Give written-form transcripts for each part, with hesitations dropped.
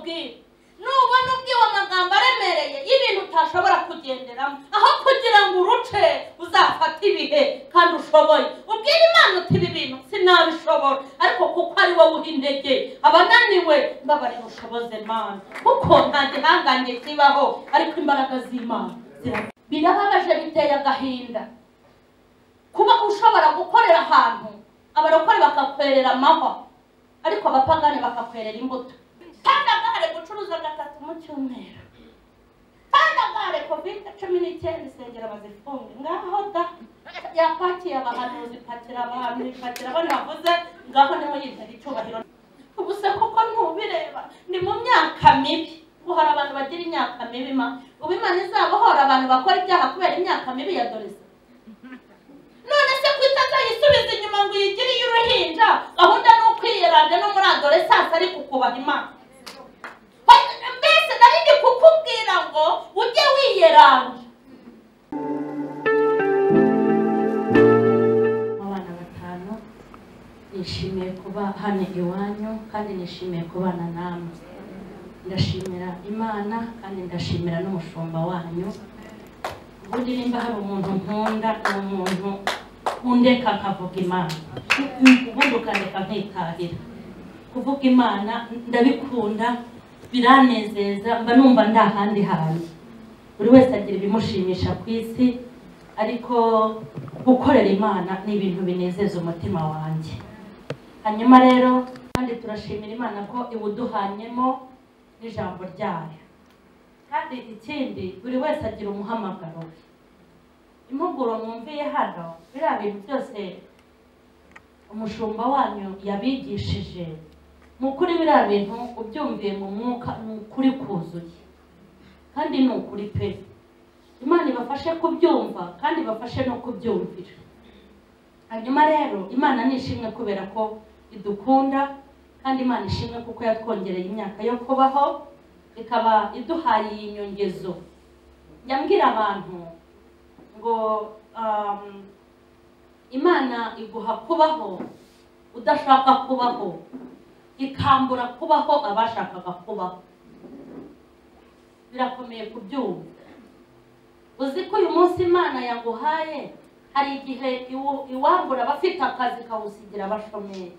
nkubwire, nubona ubwiwe amagambo aremereye y'ibintu utashobora kugenderamo, aho kugira ngo uruce uzafate ibihe kandi ushoboye, ubwire Imana uti ibi bintu sinabishobora, ariko kuko ari wowe uha intege abananiwe, mbabarira ushoboze Mana, kuko nta gihangange kibaho ariko imbaraga z'Imana birababaje. Biteye agahinda kuba ushobora gukorera ahantu abarokore bakakwerera amahwa, ariko abapagani bakakwerera imbuto. Tandagare gucuruza gatatu mu cyumweru, tandagare COVID-19 isengero bazifunge, ngaho da yapakiye abahanuzi, ipakira abantu, ipakira abana bavuze, ngaho nimuyizere icyubahiro. Ubu se koko ntubireba, ni mu myaka mibi. Ubu hari abantu bagira imyaka mibi ma, ubu Imana izabohora abantu bakora ibyaha kubera imyaka mibi ya doreza. None se ko itazayisubiza inyuma ngo uyigire iy'uruhinja, gahunda ni ukwiyeranja no muri adolescence ariko ukubaha Imana. Mbese nari ndi kukubwira ngo ujye wiyeranja. Abana batanu, nishimiye kuba hano iwanyu kandi nishimiye kubana namwe. Ndashimira Imana kandi ndashimira n'umushumba wanyu. Ubundi nimba hari umuntu nkunda, ni umuntu undeka nkavuga Imana, ubundi ukandeka nkitahira. Kuvuga Imana ndabikunda, biranezeza, mba numva nda handi hantu. Buri wese agira ibimushimisha ku isi, ariko gukorera Imana ni ibintu binezeza umutima wanjye. Hanyuma rero kandi turashimira Imana ko iwuduhanyemo n'ijambo ryayo. Kandi ikindi, buri wese agira umuhamagaro we. Impuguro mwumviye hano, biriya bintu byose umushumba wanyu yabigishije, mu kuri biriya bintu ubyumviye mu mwuka, ni ukuri kuzuye kandi ni ukuri pe. Imana ibafashe kubyumva kandi ibafashe no kubyumvira. Hanyuma rero Imana ni ishimwe kubera ko idukunda, kandi Imana ishimwe kuko yatwongereye imyaka yo kubaho, ikaba iduhaye iyi nyongezo. Nyambwira abantu ngo Imana iguha kubaho udashaka kubaho, ikambura kubaho abashakaga kubaho. Birakomeye kubyumva. Uzi ko uyu munsi Imana yaguhaye, hari igihe iwambura abafite akazi kawusigira abashomeri.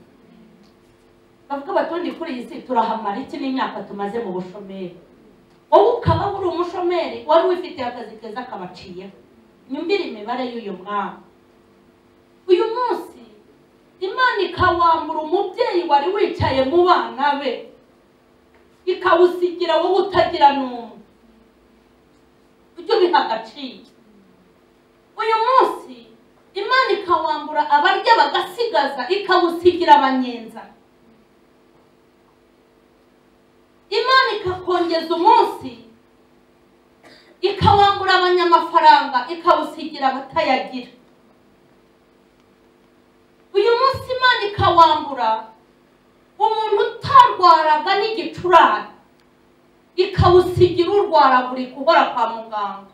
Bavuga batundi kuri iyi si turahamara iki n'imyaka tumaze mu bushomeri, wowe ukaba uri umushomeri wari wifitiye akazi keza kabaciyeho. Nyumvire imibare y'uyu mwami. Uyu munsi Imana ikawambura umubyeyi wari wicaye mu bana be, ikawusigira wowe utagira n'umwe. Ujye ubiha agaciro. Uyu munsi Imana ikawambura abarya bagasigaza, ikawusigira abanyenza. Imana ikakongeza umunsi, ikawambura abanyamafaranga, ikawusigira abatayagira. Uyu munsi Imana ikawambura umuntu utarwaraga n'igicurane, ikawusigira urwaragurika uhora kwa muganga.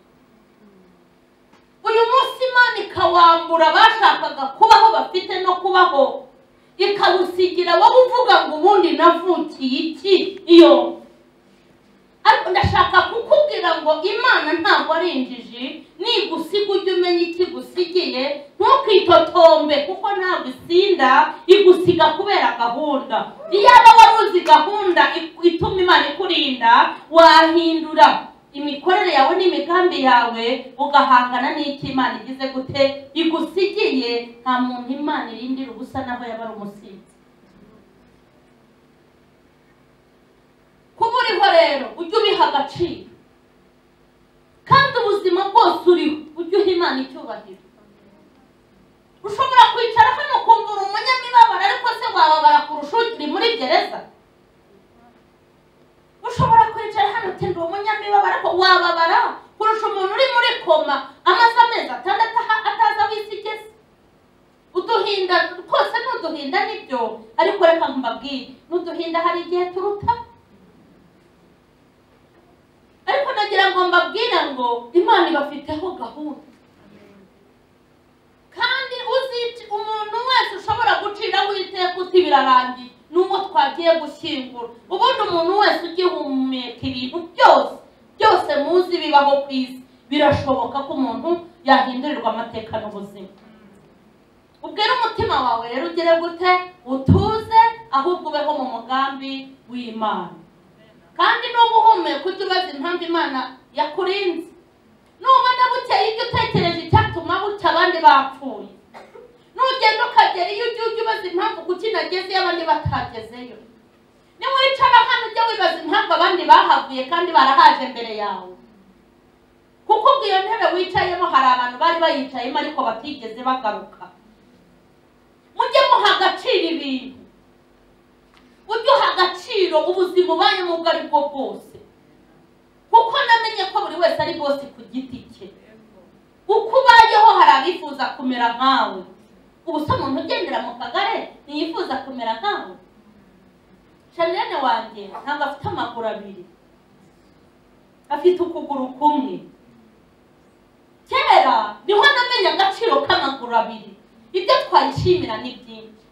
Uyu munsi Imana ikawambura abashakaga kubaho bafite no kubaho, ikawusigira wowe uvuga ngo ubundi navukiye iki iyo. Ariko ndashaka kukubwira ngo Imana ntabwo ari injiji, nigusiga ujye umenya ikigusigiye, ntukitotombe kuko ntabwo isinda, igusiga kubera gahunda. Iyaba wari uzi gahunda ituma Imana ikurinda, wahindura imikorere yawe n'imigambi yawe, ugahangana n'icyo Imana igize gute igusigiye. Nta muntu Imana irindira ubusa naho yaba ari umusinzi. Kuba uriho rero ujye ubiha agaciro, kandi ubuzima bwose uriho ujye uha Imana icyubahiro. Ushobora kwicara hano ukumva uri umunyamibabaro, ariko se wababara kurusha uri muri gereza? Ushobora kwicara hano uti ndi umunyamibabaro, ariko wababara kurusha umuntu uri muri koma amaze amezi atandatu atazi aho isi igeze. Uduhinda twose ni uduhinda nibyo, ariko reka mbabwire, n'uduhinda hari igihe turuta. Ariko nagira ngo mbabwire ngo Imana ibafiteho gahunda, kandi uzica umuntu wese ushobora guciraho iteka uti birarangiye, n'uwo twagiye gushyingura. Ubundi umuntu wese ugihumeka guhumeka, ibintu byose byose muzi bibaho ku isi, birashoboka ko umuntu yahindurirwa amateka n'ubuzima. Ubwira umutima wawe rero ugire gute, utuze, ahubwo ubeho mu mugambi w'Imana. Kandi nuba uhumeka ujye ubaza impamvu Imana yakurinze. Nubona bukeye ibyo utekereje icyatuma bucya abandi bapfuye, nugenda ukagera iyo ujye ubaza impamvu kuki nagezeyo abandi batagezeyo. Niwicara hano ujye wibaza impamvu abandi bahavuye kandi barahaje mbere yawe, kuko ubwo iyo ntebe wicayemo hari abantu bari bayicayemo ariko batigeze bagaruka. Mujye muha agaciro ibintu, ujye uha agaciro ubuzima ubayemo ubwo ari bwo bwose, kuko namenye ko buri wese ari bose ku giti cye. Uko ubayeho hari abifuza kumera nkawe. Ubu se umuntu ugendera mu kagare ntiyifuza kumera nkawe? Shanene wanjye ntabwo afite amaguru abiri, afite ukuguru kumwe. Kera niho namenye agaciro k'amaguru abiri, ibyo twayishimira ni byinshi.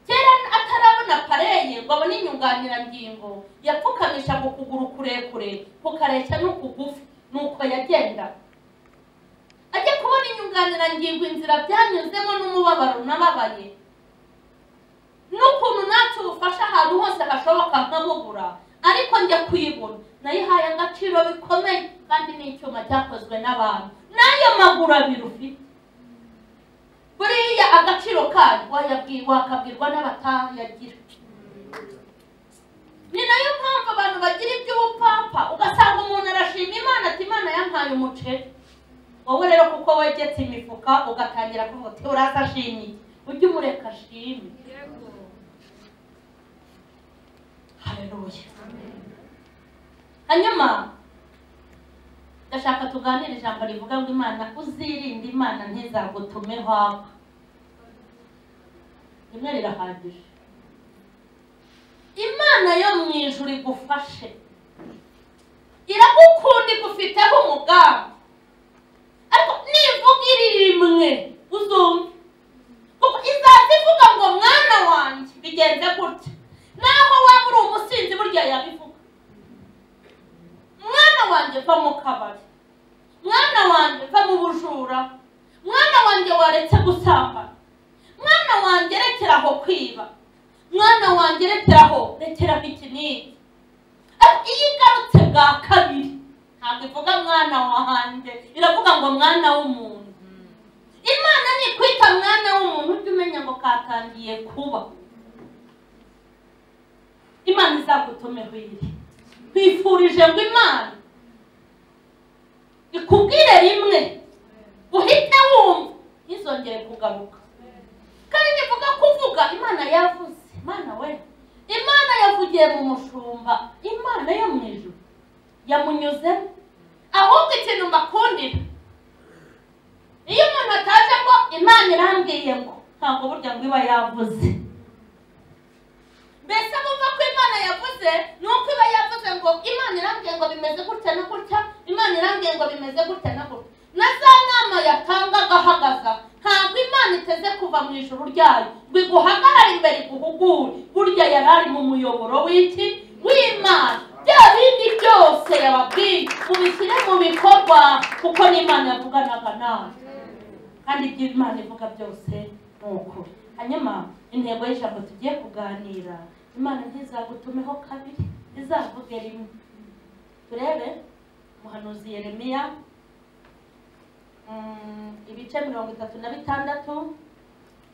Kera atarabona pareye ngo abone inyunganirangingo, yapfukamishaga ukuguru kurekure kukareshya n'ukugufi, nuko yagenda. Ajya kubona inyunganirangingo, inzira byanyuzemo n'umubabaro nababaye, n'ukuntu natwe ubufasha ahantu hose hashoboka nkabubura, ariko njya kuyibona nayihaye agaciro bikomeye, kandi ni icyuma cyakozwe n'abantu. N'ayo maguru abiri ufite buriya agaciro kayo wakabwirwa n'abatayagira. Ni nayo mpamvu abantu bagira iby'ubupfapfa, ugasanga umuntu arashima Imana ati Imana yampaye umuceri, wowe rero kuko wegetse imifuka ugatangira kuvuga uti uraza ashimye, ujye umureka ashime. Haleluya. Hanyuma ndashaka tuganire ijambo rivuga ngo Imana uzirinde Imana ntizagutumeho aka. Rimwe rirahagije. Imana yo mu ijuru igufashe, iragukunda, igufiteho umugambi, ariko nivuga iri rimwe uzumve, kuko izaza ivuga ngo mwana wanjye bigenze gutya. Naho waba uri umusinzi burya yabivuga, mwana wanjye va mu kabari, mwana wanjye va mu bujura, mwana wanjye waretse gusambana, mwana wanjye rekeraho kwiba, mwana wanjye rekeraho iki n'iki. Iyo igarutse bwa kabiri ntabwo ivuga mwana wanjye, iravuga ngo mwana w'umuntu. Imana nikwita mwana w'umuntu ujye umenya ngo katangiye kuba. Imana izagutumeho iri. Nkwifurije ngo Imana ikubwire rimwe uhite wumva, ntizongere kugaruka. Kandi nivuga kuvuga, Imana yavuze. Imana we, Imana yavugiye mu mushumba, Imana yo mu ijuru yamunyuzemo. Ahubwo ikintu mbakundira, iyo umuntu ataje ngo Imana irambwiye ngo, ntabwo burya ngo iba yavuze. Mbese bumva ko Imana yavuze ni uko iba yavuze ngo Imana irambwiye ngo bimeze gutya na gutya, Imana irambwiye ngo bimeze gutya na gutya. Na za nama yatangaga ahagaza, ntabwo Imana iteze kuva mu ijuru ryayo ngo iguhagarare imbere iguhugure. Burya yari ari mu muyoboro w'iki w'Imana. Bya bindi byose yababwiye mubishyire mu bikorwa, kuko n'Imana yavuganaga nawe, kandi ibyo Imana ivuga byose ni ukuri. Hanyuma intego y'ijambo tugiye kuganira, Imana ntizagutumeho kabiri, izavuge rimwe. Turebe umuhanuzi Yeremiya ibice 36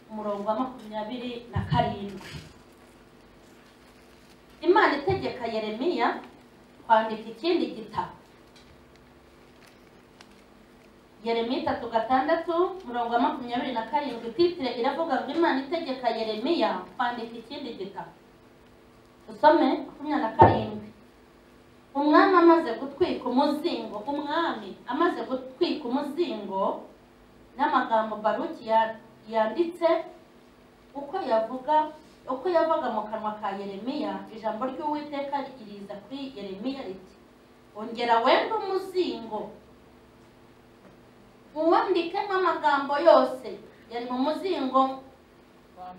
umurongo wa 27. Imana itegeka Yeremiya kwandika ikindi gitabo. Yeremiya 3:6 umurongo wa 27, titire iravuga ngo Imana itegeka Yeremiya kwandika ikindi gitabo. Usome 27. Umwami amaze gutwika umuzingo, umwami amaze gutwika umuzingo n'amagambo Baruki yanditse uko yavaga mu kanwa ka Yeremiya, ijambo ry'Uwiteka ririza kuri Yeremiya riti: ongera wende umuzingo uwandikemo amagambo yose yari mu muzingo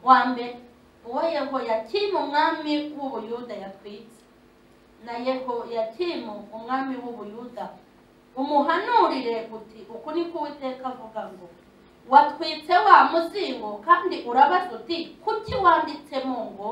wa mbere uwo Yehoyakimu umwami w'Ubuyuda yatwitse. na Yehoyakimu umwami w'Ubuyuda, umuhanurire uti uku niko Uwiteka avuga ngo watwitse wa muzingo kandi urabaza uti kuki wanditsemo ngo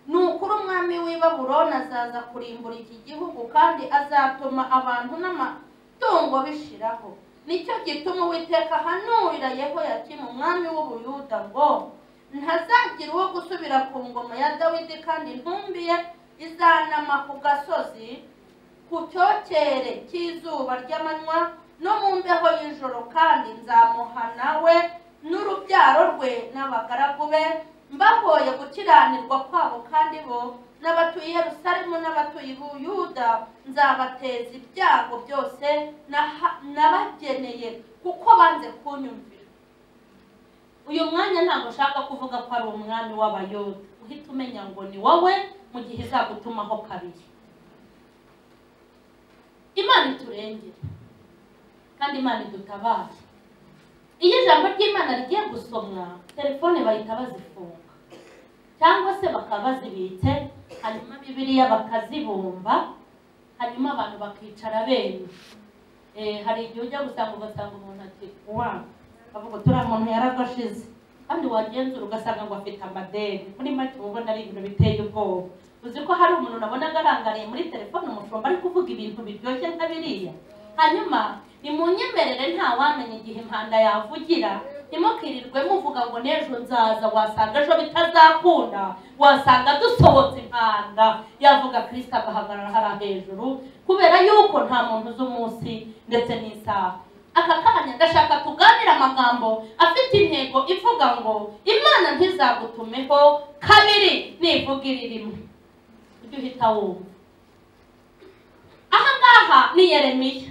ni ukuri umwami w'i Babuloni azaza kurimbura iki gihugu kandi azatuma abantu n'amatungo bishiraho. Nicyo gituma Uwiteka ahanurira Yehoyakimu umwami w'Ubuyuda ngo ntazagira uwo gusubira ku ngoma ya Dawidi, kandi intumbi ye izanama ku gasozi ku cyokere cy'izuba ry'amanywa no mu mbeho y'ijoro, kandi nzamuhana we n'urubyaro rwe n'abagaragu be mbahoye gukiranirwa kwabo, kandi bo n'abatuye Yerusalemu n'abatuye Buyuda nzabateza ibyago byose nabageneye kuko banze kunyumvira. Uyu mwanya ntabwo ushaka kuvuga ko ari umwami w'Abayuda, uhita umenya ngo ni wowe mu gihe izagutumaho kabiri. Imana iturengere kandi Imana idutabare. Iyo ijambo ry'Imana rigiye gusomwa, telefone bahita bazifunga cyangwa se bakaba bazibitse, hanyuma Bibiliya bakazibumba, hanyuma abantu bakicara bemye. Hari igihe ujya gusanga ugasanga umuntu ati wa avuga turiya muntu yaragashize, kandi wagenzura ugasanga ngo afite amadeni. Muri make uba ubona ari ibintu biteye ubwoba. Uzi ko hari umuntu nabonaga arangariye muri telefone, umushumba ari kuvuga ibintu biryoshye nka biriya. Hanyuma nimunyemerere, ntawamenya igihe impanda yavugira, ntimukirirwe muvuga ngo n'ejo nzaza, wasanga ejo bitazakunda, wasanga dusohotse impanda yavuga Kristo agahagarara hariya hejuru, kubera yuko nta muntu uzi umunsi ndetse n'isaha. Aka kanya ndashaka tuganire amagambo afite intego ivuga ngo Imana ntizagutumeho kabiri nivuga rimwe, ujye uhita wumva. Aha ngaha ni Yeremiya.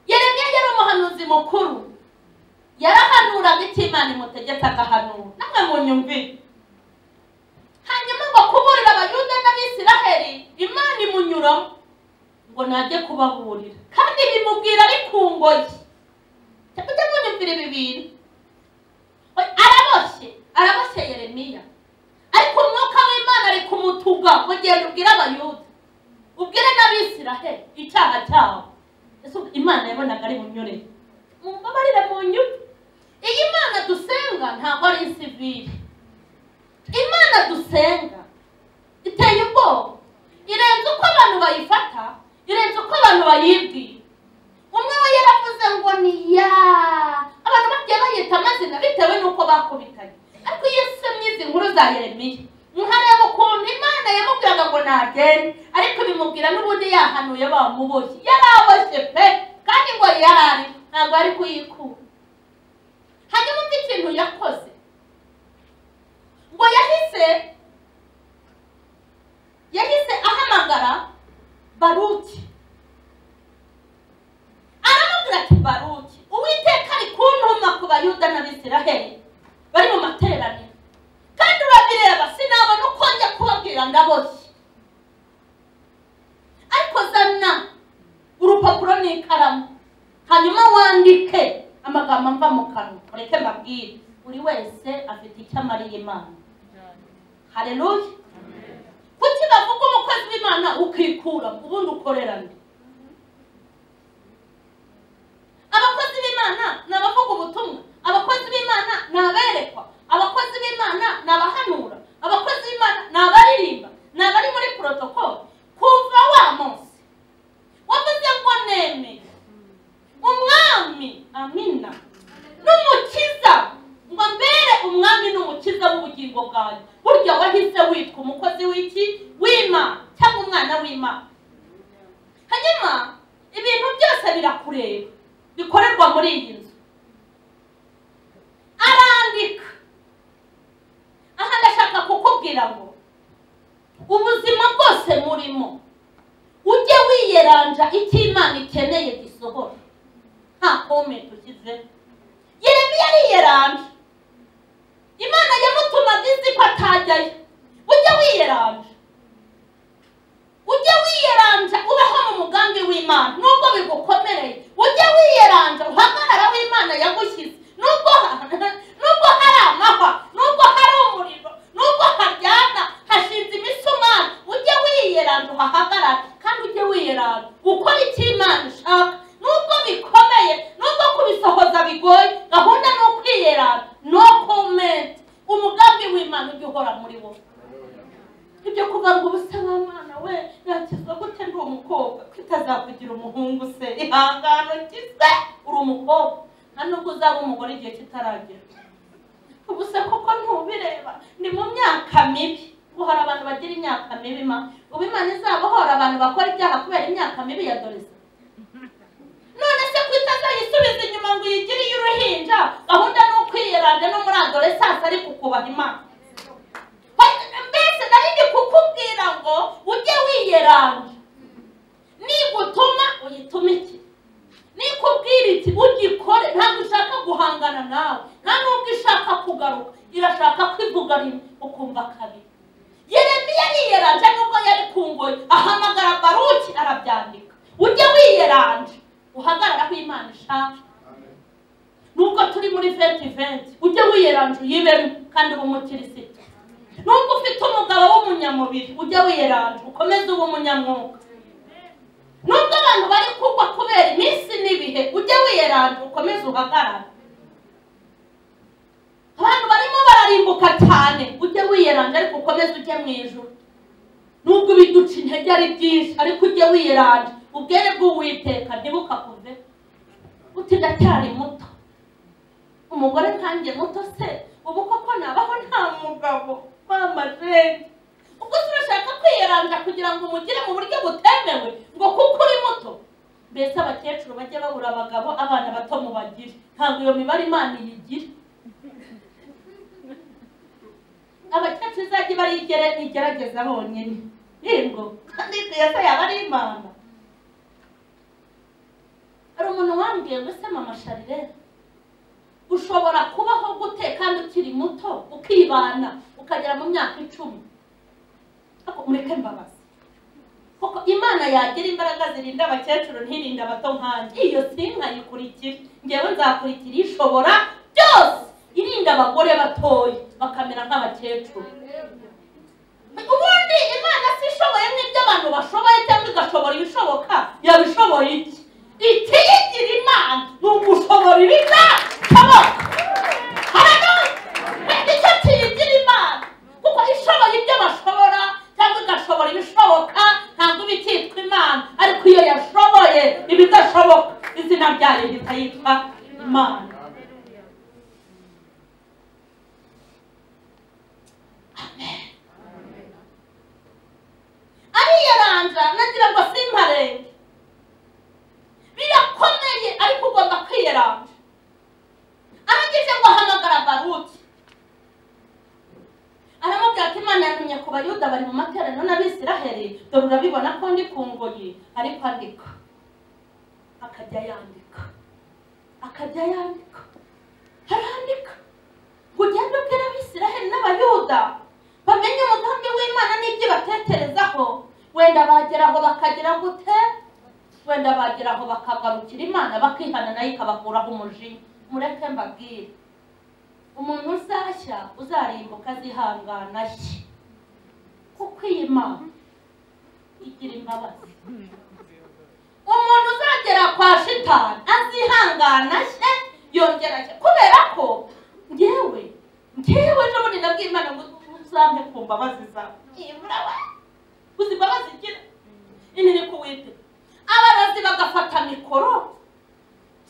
Yeremiya yari umuhanuzi mukuru, yarahanuraga icyo Imana imutegetse agahanura. Namwe munyumvire. Hanyuma ngo kuburira Abayuda n'Abisiraheli, Imana imunyuramo ngo najye kubaburira, kandi bimubwira ari ku ngoyi. Ujye munyumvira ibi bintu. Araboshye, araboshye Yeremiya, ariko umwuka w'Imana ari kumutuga ngo genda ubwire Abayuda, ubwire n'Abisiraheli icyaha cyabo. Imana yabonaga ari bunyure, mumbabarire munyure. Iyi Mana dusenga ntabwo ari insivili. Imana dusenga iteye ubwoba, irenze uko abantu bayifata, irenze uko abantu bayibwira. Umwe we yaravuze ngo ni ya, abantu bagiye bayita amazina bitewe n'uko bakubitanye. Ariko iyo usomye izi nkuru za Yeremiya, nkareba ukuntu Imana yamubwiraga ngo nagende, ariko bimubwira n'ubundi yahanuye bamuboshye. Yaraboshye pe, kandi ngo yarari ntabwo ari kuyikura. Hanyuma umva ikintu yakoze, ngo yahise ahamagara Baruki, aramubwira ati Baruki, Uwiteka ari kuntuma ku Bayuda n'Abisiraheli bari mu materaniro, kandi urabireba sinabona uko njya kubabwira ndaboshye, ariko zana urupapuro n'ikaramu hanyuma wandike amagambo mva mu kanwa, ureke mbabwire. Buri wese afite icyo amariye Imana. Haleluya. Kuki bavuga umukozi w'Imana ukikura ubundi ukorera nde? Abakozi b'Imana ni abavuga ubutumwa, abakozi b'Imana ni aberekwa, abakozi b'Imana ni abahanura, abakozi b'Imana ni abaririmba, ni abari muri protocol. Kuva wa munsi wavuze ngo nemeye umwami, amina, n'umukiza, ngo mbere umwami n'umukiza w'ubugingo bwawe, burya wahise witwa umukozi w'iki? W'Imana, cyangwa umwana w'Imana. Hanyuma ibintu byose birakureba bikorerwa muri iyi nzu. Arandika. Aha ndashaka kukubwira ngo ubuzima bwose murimo ujye wiyeranja icyo Imana ikeneye gisohora, nta comment ushyize. Yeremiya ariyeranja, Imana yamutumaga izi ko atajyayo. Ujye wiyeranja, ujye wiyeranja ubeho mu mugambi w'Imana nubwo bigukomereye. Ujye wiyeranja uhagarara aho Imana yagushyize, nubwo hari amahwa, nubwo hari umuriro, nubwo haryana hashinze imisumari, ujye wiyeranja. wiyeranja uhahagarara, kandi ujye wiyeranja ukora icyo Imana ishaka, nubwo bikomeye, nubwo kubisohoza bigoye. Gahunda ni ukwiyeranja, no comment. Umugambi w'Imana ujye uhora muri wowe. Ibyo kuvuga ngo ubuse wa mwana we nakizwa gute ndi umukobwa, kitazakugira umuhungu se, ihangano kize uri umukobwa, nta nubwo uzaba umugore igihe kitaragera. Ubuse koko ntubireba, ni mu myaka mibi. Guhora abantu bagira imyaka mibi ma, ubu Imana izabohora abantu bakora ibyaha kubera imyaka mibi ya doreza. None se kwitazayisubiza inyuma ngo uyigire iy'uruhinja? Gahunda ni ukwiyeranja no muri adolescence, ariko ukubaha Imana. Mbese nari ndi kukubwira ngo ujye wiyeranja, nigutuma uyitume iki, nikubwira iki ugikore. Ntabwo ushaka guhangana nawe, nta nubwo ishaka kugaruka, irashaka kwivuga rimwe ukumva kabiri. Yeremiya yiyeranje nubwo yari ku ngoyi, ahamagara Baruki arabyandika. Ujye wiyeranja uhagarara aho Imana ishaka. Nubwo turi muri 2020, ujye wiyeranja uyibemo kandi ube umukirisitu. Nubwo ufite umugabo w'umunyamubiri, ujye wiyeranja ukomeze ube umunyamwuka. Nubwo abantu bari kugwa kubera iminsi n'ibihe, ujye wiyeranja ukomeze uhagarara. Abantu barimo bararimbuka cyane, ujye wiyeranja ariko ukomeze ujye mu ijuru. Nubwo ibiduca intege ari byinshi, ariko ujye wiyeranja ubwere bw'Uwiteka ntibukakuve. Uti ndacyari muto, umugore nkanjye muto se, ubu koko nabaho nta mugabo? Mama jenge, ubwo urashaka kwiyeranja kugira ngo umugire mu buryo butemewe ngo kuko uri muto? Mbese abakecuru bajya babura abagabo, abana bato mubagire. Ntabwo iyo mibare Imana iyigira. Abakecuru izajya iba igerageza bonyine. Yego, kandi yese yaba ari Imana. Hari umuntu wambwiye ngo se mama Charlene, ushobora kubaho gute kandi ukiri muto ukibana ukagera mu myaka 10? Ariko mureke mbabaze, kuko Imana yagira imbaraga zirinda abakecuru ntirinda abato nkanjye. Iyo sinkayikurikira, ngewe nzakurikira ishobora byose, irinda abagore batoya bakamera nk'abakecuru. Ubundi Imana si ishoboye nk'ibyo abantu bashoboye, cyangwa igashobora ibishoboka. Yabishoboye iki? Ikiyigira Imana ni ugushobora ibidashoboka. Haleluya! Nicyo kiyigira Imana, kuko ishoboye ibyo bashobora cyangwa igashobora ibishoboka, ntabwo iba icyitwa Imana. Ariko iyo yashoboye ibidashoboka, izina ryayo ihita yitwa Imana. Amen. Ariyeranja nagira ngo simparenge, birakomeye ariko ugomba kwiyeranja. Arangije ngo ahamagara Baruki, aramubwira ati Imana yantumye ku Bayuda bari mu materaniro n'Abisiraheli, dore urabibona ko ndi ku ngoyi. Ariko andika, akajya yandika, akajya yandika, arandika ngo ugende ubwire Abisiraheli n'Abayuda bamenye umugambi w'Imana n'ibyo batekerezaho. Wenda bageraho bakagira gute? Wenda bageraho bakagarukira Imana bakihana, nayo ikabakuraho umujinya. Mureke mbabwire, umuntu uzashya uzarimbuka azihangana ashye, kuko iyi Mana igira imbabazi. Umuntu uzagera kwa shitani azihangana ashye, yongera ashye, kubera ko ngewe ejo bundi nabwiye Imana ngo uzampe ku mbabazi zawe. Nibura we uzi imbabazi igira ini ni kuwite. Abarozi bagafata mikoro,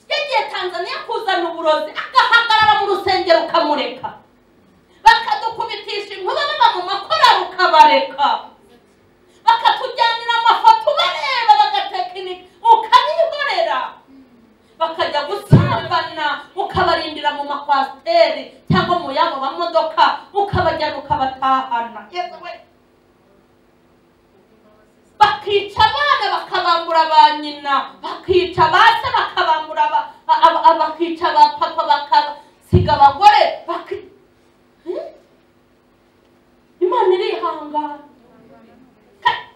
yagiye Tanzania kuzana uburozi, agahagarara mu rusengero ukamureka, bakadukubitisha inkuba baba mu makorari ukabareka, bakatujyanira amafoto ubareba bagatekinika ukabihorera, bakajya gusambana ukabarindira mu makwasiteri cyangwa mu yabo mamodoka ukabajyana ukabatahana. Bakica abana bakabambura ba nyina, bakica ba se bakabambura bakica ba papa, bakasiga abagore. Imana irihangana.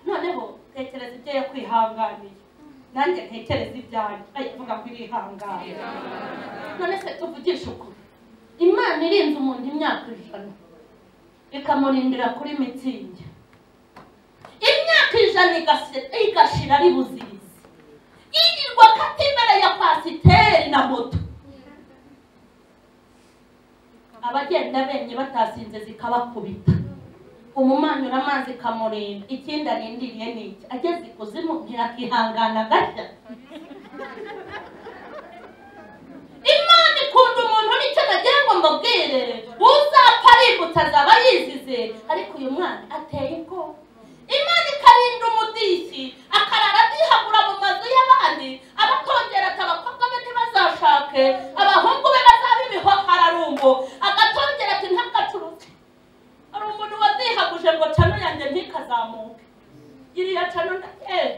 Noneho tekereza ibyo yakwihanganiye, nanjye ntekereza ibyanjye. Ayivuga ko irihangana. None se tuvugishe ukuri, Imana irinze umuntu imyaka 100 ikamurindira kuri mitsingi. Imyaka 100 ijana igashira ari buzirizi, yirirwa kata imbere ya kwasiteri na moto, abagenda bemye batasinze zikabakubita, umumanyura amazi ikamurinda. Ikindi arindiriye ni iki? Ageze ikuzimu ntirakihangana gashya. Imana ikunda umuntu, nicyo nagira ngo mbabwire, uzapfa arimbutse azaba yizize, ariko uyu mwana ateye ubwoba. Imana ikarinda umudishyi akarara adihagura mu mazu y'abandi, abatongera ati abakobwa be ntibazashake, abahungu be bazaba ibihararumbo, agatongera ati ntagacuruke. Hari umuntu wadihaguje ngo cano yanjye ntikazamuke, iriya cano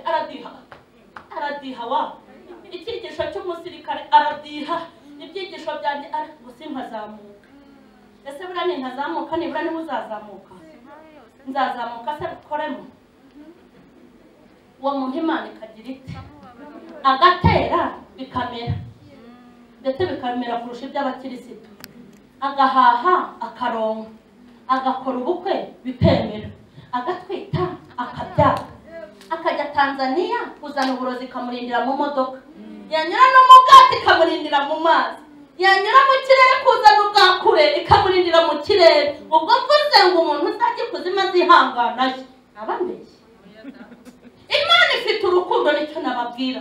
aradiha, aradiha wa icyigisho cy'umusirikare aradiha, ibyigisho byanjye ngo sinkazamuka. Ese buriya nintazamuka nibura niba uzazamuka, nzazamuka se bikoremo? Uwo muntu Imana ikagira ite? Agatera bikamera, ndetse bikamera kurusha iby'abakirisitu, agahaha akaronka, agakora ubukwe bikemera, agatwita akabyara, akajya Tanzania kuzana uburozi ikamurindira mu modoka, yanyura no mu bwato ikamurindira mu mazi, yanyura mu kirere kuzana ubwa kure ikamurindira mu kirere. Ubwo mvuze ngo umuntu uzajya ikuzimu azihangana ye, aba mbeshye. Imana ifite urukundo, nicyo nababwira.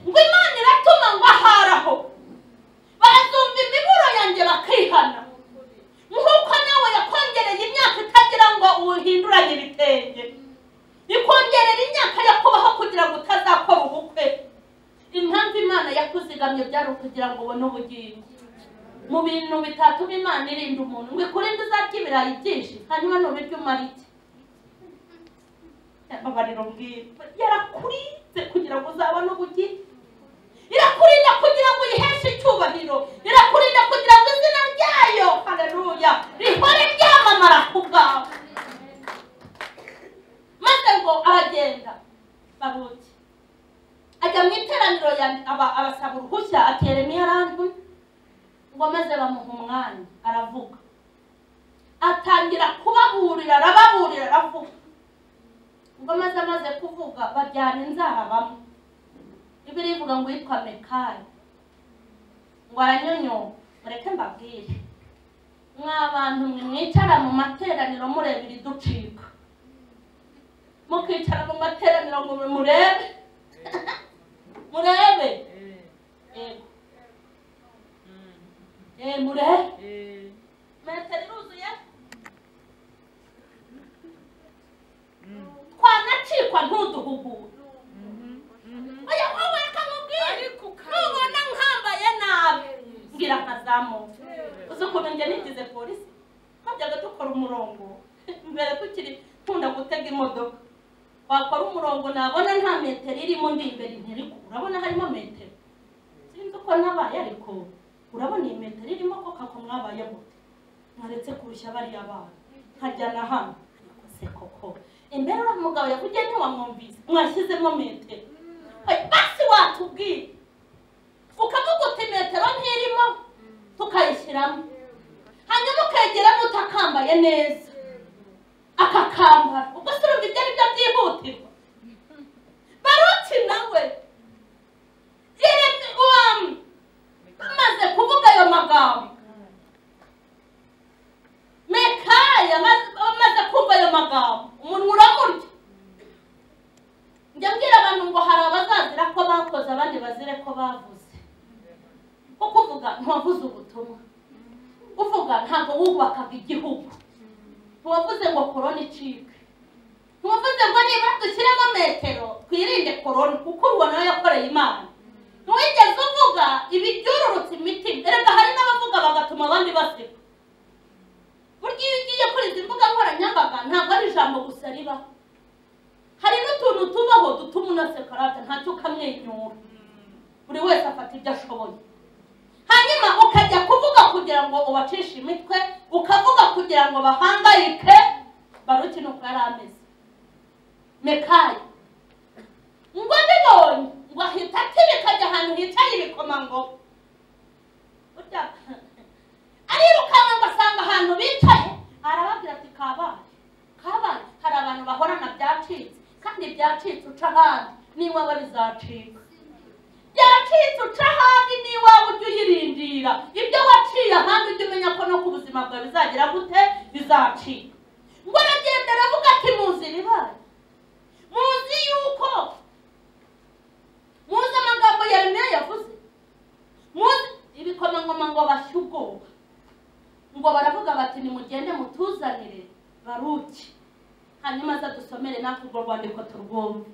Ngo Imana iratuma ngo aharaho bazumva imiburo yanjye bakihana, nk'uko nawe yakongereye imyaka itagira ngo uhinduranye ibitenge, ikongerera imyaka yo kubaho kugira ngo utazakora ubukwe. Impamvu Imana yakuzigamye byari ukugira ngo ubone ubugingo. Mu bintu bitatuma Imana irinda umuntu, ngo ikurinde uzarya ibirayi byinshi hanyuma nubirya umara iki? Babarira ubwira, yarakurinze kugira ngo uzabone ubugingo, irakurinda kugira ngo uyiheshe icyubahiro, irakurinda kugira ngo izina ryayo, haleluya, rihore ryamamara ku bwawe. Maze ngo aragenda Baruki ajya mu iteraniro, abasaba uruhushya, ati Yeremiya arantumye, ngo maze bamuha umwanya aravuga, atangira kubaburira, arababurira, aravuga. Ngo maze amaze kuvuga bajyana inzara bamwe. Bibiliya ivuga ngo yitwa Mekayi ngo aranyonyoka. Mureke mbabwire, mwa bantu mwe mwicara mu materaniro mureba iriducika, mukicara mu materaniro ngo murebe murebe, yego murebe, metero iruzuye, twanacikwa ntuduhugure. Oya wowe reka nkubwire, nubona nkambaye nabi mbwira nkazamuka. Uzi ukuntu njye nigize polisi, twajyaga dukora umurongo mbere tukiri nkunda gutega imodoka, wakora umurongo nabona nta metero irimo ndi imbere ntiriko, urabona harimo metero, sinzi uko nabaye ariko urabona iyi metero irimo ko kako mwabaye mute, mwaretse kurushya bariya bana nkajyana hano. Ariko se koko imbere uriya mugabo yavugiye ntiwamwumvise, mwashyizemo metero, basi watubwira ukavuga uti metero ntirimo tukayishyiramo, hanyuma ukegeramo utakambaye neza akakambara, ubwo se urumva ibyo ari byo byihutirwa. Baruki nawe amaze kuvuga ayo magambo, Mekaya amaze kumva ayo magambo, umuntu uramurya. Njya mbwira abantu ngo hari abazazira ko bakoze, abandi bazire ko bavuze. Kuko uvuga ntiwavuze ubutumwa, uvuga ntabwo wubakaga igihugu, ntiwavuze ngo korona icike, ntiwavuze ngo nibura dushyiremo metero twirinde korona, kuko uwo nawe yakoreye Imana. Ntiwigeze uvuga ibibyururutse imitima. Erega hari n'abavuga bagatuma abandi baseka. Burya iyo ugiye kuri izi mbuga nkoranyambaga ntabwo ari ijambo gusa ribaho, hari n'utuntu tubaho dutuma unaseka rata ntacyo ukamwenyura. Buri wese afata ibyo ashoboye, hanyuma ukajya kuvuga kugira ngo ubacishe imitwe, ukavuga kugira ngo bahangayike. Baruki nuko yari ameze. Mekayi ngo abibonye ngo ahita atibika ajya ahantu hicaye ibikomangoma, arirukanka ngo asanga ahantu bicaye, arababwira ati kabaye kabaye, hari abantu bahorana byacitse, Kandi byacitse uca ahandi n'iwawe bizacika. Byacitse uca ahandi n'iwawe ujye uyirindira. Ibyo waciye ahandi ujye umenya ko no ku buzima bwawe bizagira gute, bizacika. Ngo aragenda aravuga ati muzi ibibaye, muzi yuko, muzi amagambo Yeremiya yavuze, muzi ibikomangoma ngo bashye ubwoba, ngo baravuga bati nimugende mutuzanire Baruki, hanyuma aza dusomere natwe urwo rwandiko turwumve.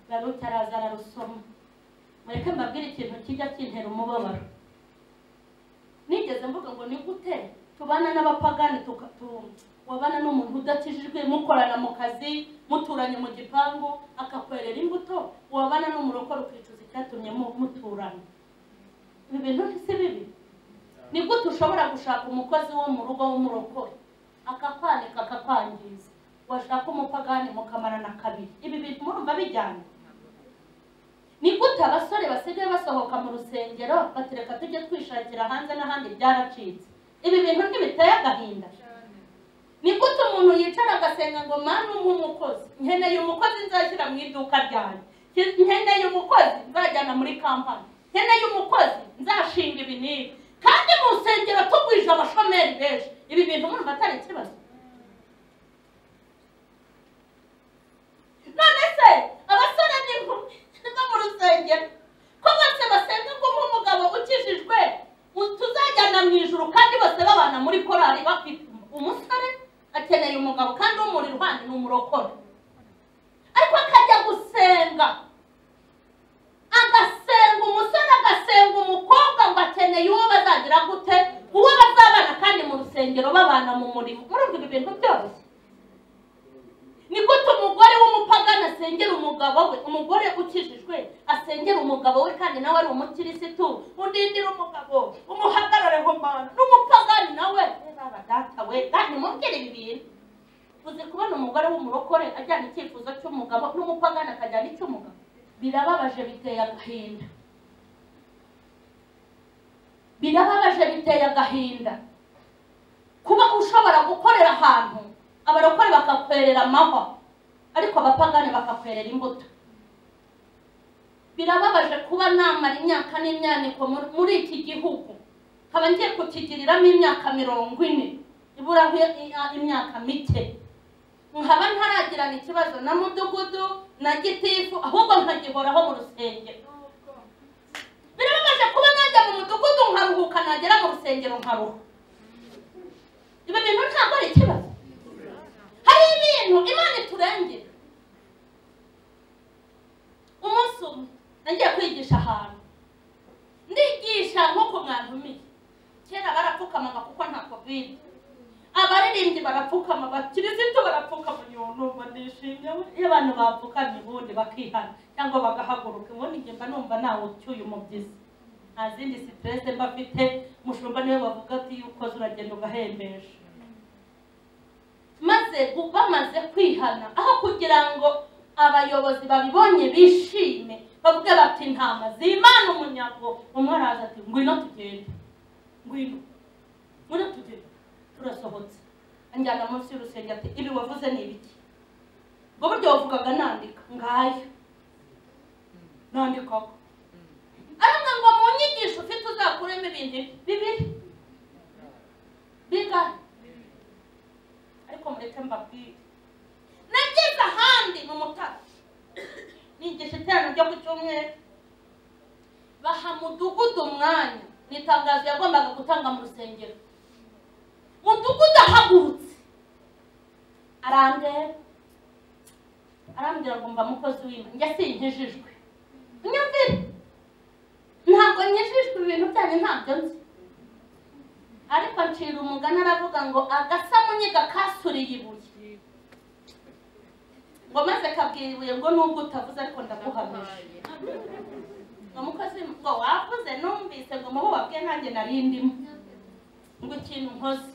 Baruki araza ararusoma. Mureke mbabwire ikintu kijya kintera umubabaro. Nigeze mvuga ngo ni gute tubana n'abapagani, wabana n'umuntu udakijijwe, mukorana mu kazi, muturanye mu gipangu, akakwerera imbuto, wabana n'umurokore ukicuza icyatumye muturana. Ibi bintu si bibi? Ni gute ushobora gushaka umukozi wo mu rugo w'umurokore akakwanika akakwangiza, washaka umupagani mukamarana kabiri? Ibi bintu murumva bijyanye? Ni gute abasore basigaye basohoka mu rusengero batereka tujye twishakira hanze n'ahandi byaracitse? Ibi bintu ntibiteye agahinda? Ni gute umuntu yicara agasenga ngo mana umpe umukozi, nkeneye umukozi nzashyira mu iduka ryanjye, nkeneye umukozi nzajyana muri kampani, nkeneye umukozi nzashinga ibi n'ibi, kandi mu rusengero tugwije abashomeri benshi. Ibi bintu murumva atari ikibazo? None se abasore n'inkumi bo mu rusengero ko bose basenga ngo umpe umugabo ukijijwe tuzajyana mu ijuru, kandi bose babana muri korali bafite umusore akeneye umugabo kandi umuri iruhande ni umurokore, ariko akajya gusenga agasenga umusore agasenga umukobwa ngo akeneye uwo bazagira gute, uwo bazabana, kandi mu rusengero babana mu murimo. Murumva ibi bintu byoroshye? Ni gute umugore w'umupagani asengera umugabo we, umugore ukijijwe asengera umugabo we kandi nawe ari umukirisitu, undindira umugabo umuhagarareho mana, n'umupagani nawe baba data we, kandi mubwire ibi bintu. Uzi kubona umugore w'umurokore ajyana icyifuzo cy'umugabo n'umupagani akajyana icy'umugabo? Birababaje, biteye agahinda. Birababaje, biteye agahinda kuba ushobora gukorera ahantu abarokore bakakwerera amahwa, ariko abapagani bakakwerera imbuto. Birababaje kuba namara imyaka n'imyaniko muri iki gihugu, nkaba ngiye kukigiriramo imyaka 40, iburaho imyaka mike, nkaba ntaragirana ikibazo na mudugudu na gitifu, ahubwo nkagihoraho mu rusengero. Birababaje kuba najya mu mudugudu nkaruhuka, nagera mu rusengero nkaruha. Ibi bintu ntabwo ari ikibazo. Hari ibintu Imana iturengera. Umunsi umwe nagiye kwigisha ahantu, ndigisha nk'uko mwantumiye. Kera barapfukamaga kuko nta covid, abaririmbyi barapfukama, abakirisitu barapfukama. Numva ndishimye iyo abantu bapfukamye ubundi bakihana cyangwa bagahaguruka, ubundi njye mba numva nawe ucyuye umubyizi, nta zindi stress mba mfite. Mushumba niwe bavuga ati iyo ukoze uragenda ugahembesha. Maze bamaze kwihana, aho kugira ngo abayobozi babibonye bishime bavuge bati intama z'Imana umunyago, umwe araza ati ngwino tugende, ngwino, ngwino tugende. Turasohotse, anjyana munsi y'urusengero ati ibi wavuze ni ibiki? Ngo buryo wavugaga nandika, ngayo nandikaga. Arambwira ngo mu nyigisho ufite uzakuremo ibintu bibiri bingahe? Ariko mureke mbabwire, nageze ahandi mu Mutara nigisha iteraniro ryo ku cyumweru, baha mudugudu umwanya, ni itangazo yagombaga gutanga mu rusengero. Mudugudu ahagurutse arandeba, arambwira ngo mba mukozi w'Imana, njye sinkijijwe. Nyumvire, ntabwo nkijijwe, ibintu byanyu ntabyo nzi. Ariko ncira umugani aravuga ngo agasamunyiga kasuriye ibuye, ngo maze kabwira ibuye ngo nubwo utavuze ariko ndaguhamije. Ngo mukozi ngo wavuze numvise, ngo mubo wabwiye nanjye nari ndimo, ngo ikintu nkoze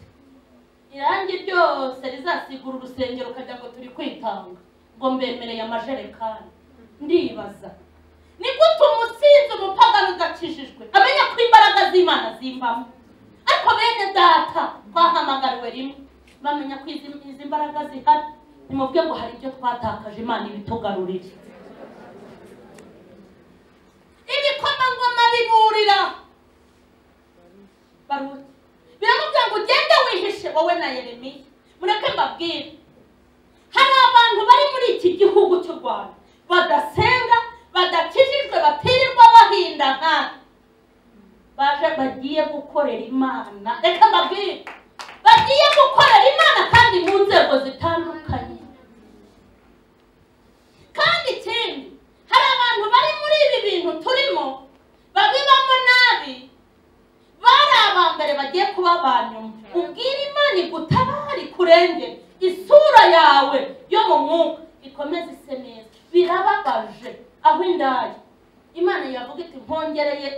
irangi ryose rizasigura urusengero ukajya ngo turi kwitanga, ngo mbemereye amajerekani. Ndibaza ni gute umusinzi umupagani udakijijwe amenya ko imbaraga z'Imana zimbamo, ariko bene data twahamagariwe rimwe bamenya ko izi mbaraga zihari. Nimubwe ngo hari ibyo twatakaje, Imana ibitugarurire. Ibikomangoma biburira Baruki, biramubwira ngo ugende wihishe wowe na Yeremiya. Mureke mbabwire, hari abantu bari muri iki gihugu cy'u Rwanda badasenga, badakijijwe, batirirwa bahinda nka baje bagiye gukorera Imana. Reka mbabwire, bagiye gukorera Imana kandi mu nzego zitandukanye. Kandi ikindi, hari abantu bari muri ibi bintu turimo babibamo nabi, bari abambere bagiye kuba abanyuma. Ubwira Imana igutabare, ikurengere, isura yawe yo mu mwuka ikomeze ise neza. Birababaje aho indaya Imana yavuga iti nkongereye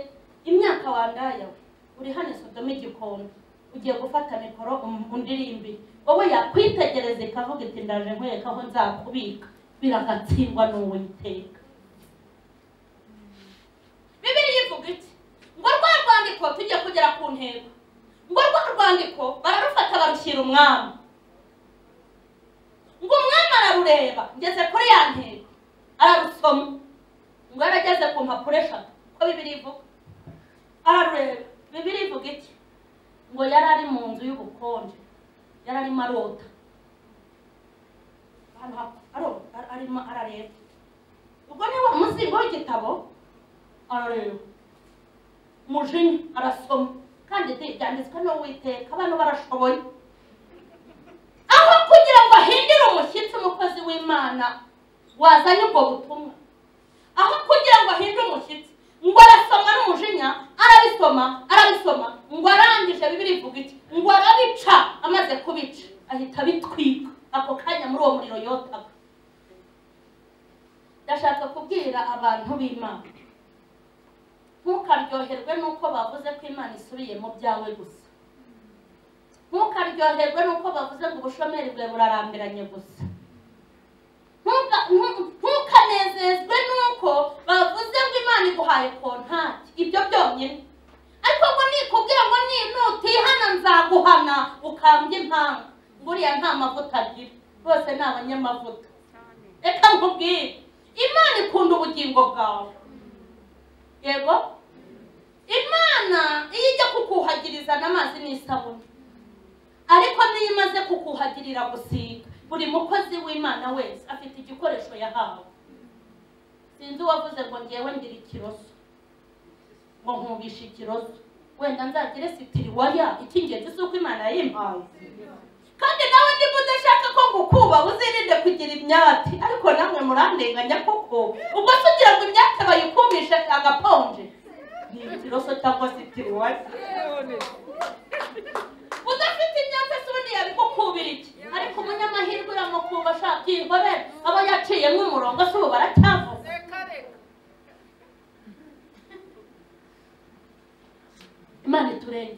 imyaka wandaya we, uri hano Sodoma igikondo, ugiye gufata mikoro undirimbi, wowe yakwitegereza ikavuga iti ndaje nkwereka aho nzakubika. Biragatsindwa n'Uwiteka. Bibiliya ivuga iki? Ngo rwa rwandiko tujye kugera ku ntego. Ngo rwa rwandiko bararufata barushyira umwami. Ngo umwami ararureba, ngeze kuri ya ntego, ararusoma. Ngo yarageze ku mpapuro eshatu, ko Bibiliya ivuga. Ararureba. Bibiliya ivuga iki? Ngo yari ari mu nzu y'ubukonje, yari arimo arota. Arimo arareba. Ubwo ni wa muzingo w'igitabo, arareba. Umujinya arasoma. Kandi byanditswe n'Uwiteka, abantu barashoboye. Aho kugira ngo ahindire umushyitsi umukozi w'Imana wazanye ubwo butumwa, aho kugira ngo ahindire umushyitsi, ngo arasoma n'umujinya, arabisoma, arabisoma, ngo arangije. Bibiliya ivuga iki? Ngo arabica, amaze kubica ahita abitwika ako kanya muri uwo muriro yotaga. Ndashaka kubwira abantu b'Imana, ntukaryoherwe nuko bavuze ko Imana isubiye mu byawe gusa. Ntukaryoherwe nuko bavuze ngo ubushomeri bwawe burarambiranye gusa. Ntukanezezwe nuko bavuze ngo Imana iguhaye kontaki, ibyo byonyine. Ariko ngo nikubwira ngo nutihana nzaguhana ukambye impanga, ngo uriya nta mavuta agira, bose ni abanyamavuta. Reka nkubwire, Imana ikunda ubugingo bwawe. Yego, Imana iyo ijya kukuhagiriza n'amazi n'isabune, ariko niyo imaze kukuhagirira gusiga. Buri mukozi w'Imana wese afite igikoresho yahawe. Sinzi uwavuze ngo ngewe ngira ikiroso, ngo nkubishe ikiroso, wenda nzagire sitiriwaya. Icy'ingenzi si uko Imana yayimpaye. Kandi nawe niba udashaka ko ngukuba, uzirinde kugira imyati. Ariko namwe murandenganya koko. Ubwo se ugira ngo imyate bayikubishe agaponje? Ni ikiroso cyangwa sitiriwaya. Udafite imyate se ubundi yabigukubira iki? Ariko umunyamahirwe uramukuba ashaka byihorera, aba yaciyemo umurongo, se ubu baracyavuga. Imana iturenge.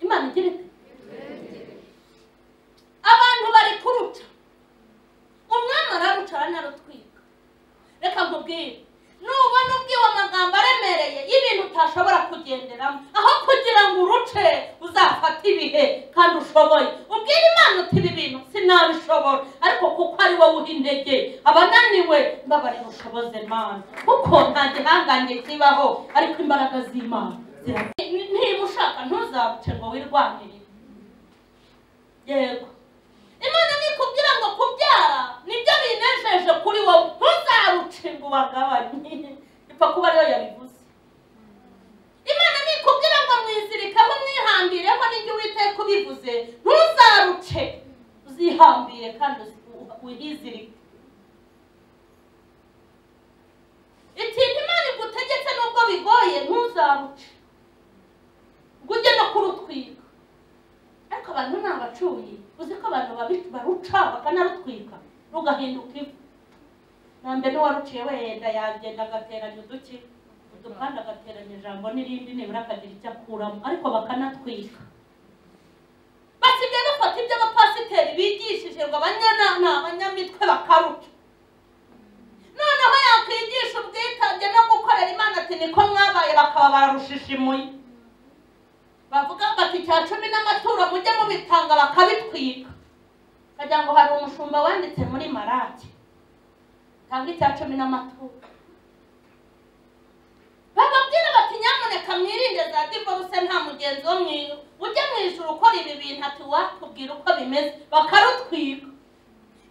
Imana igira ite? Abantu bari kuruca, umwami araruca aranarutwika. Reka nkubwire, nubona ubwiwe amagambo aremereye y'ibintu utashobora kugenderamo, aho kugira ngo uruce uzafate ibihe kandi ushoboye. Ubwire Imana uti ibi bintu sinabishobora, ariko kuko ari wowe uha intege abananiwe, mbabarira ushoboze Mana, kuko nta gihangange kibaho, ariko imbaraga z'Imana. Niba ushaka ntuzabuce ngo wirwanirire. Yego, Imana nikubwira ngo kubyara nibyo binejeje kuri wowe, ntuzaruce ngo ubagabanye, ipfa kuba ariyo yabivuze. Imana nikubwira ngo mwizirikeho, mwihambireho, n'ibyo Uwiteka ubivuze, ntuzaruce, uzihambire kandi wihizirike. Ikintu Imana igutegetse nubwo bigoye, ntuzaruce ngo ujye no kurutwika. Ariko abantu ni abacuyi, uzi ko abantu baruca bakanarutwika rugahinduka ivu. Nambe n'uwaruciye wenda yagenda agateranya uduki udupande, agateranya ijambo n'irindi, nibura akagira icyo akuramo, ariko bakanatwika. Basigaye bafata ibyo abapasiteri bigishije ngo ni abanyamitwe bakaruca. Noneho yakwigisha ubwitange no gukorera Imana ati niko mwabaye, bakaba bararushishimuye. Bavuga bati icya cumi n'amaturo mujye mubitanga, bakabitwika. Wagira ngo hari umushumba wanditse muri Maraki tanga icya 10 n'amaturo. Bababwira bati nyamuneka mwirinde za divorce, nta mugenzi wo mwiru ujya mu ijuru ukora ibi bintu ati wakubwira uko bimeze, bakarutwika.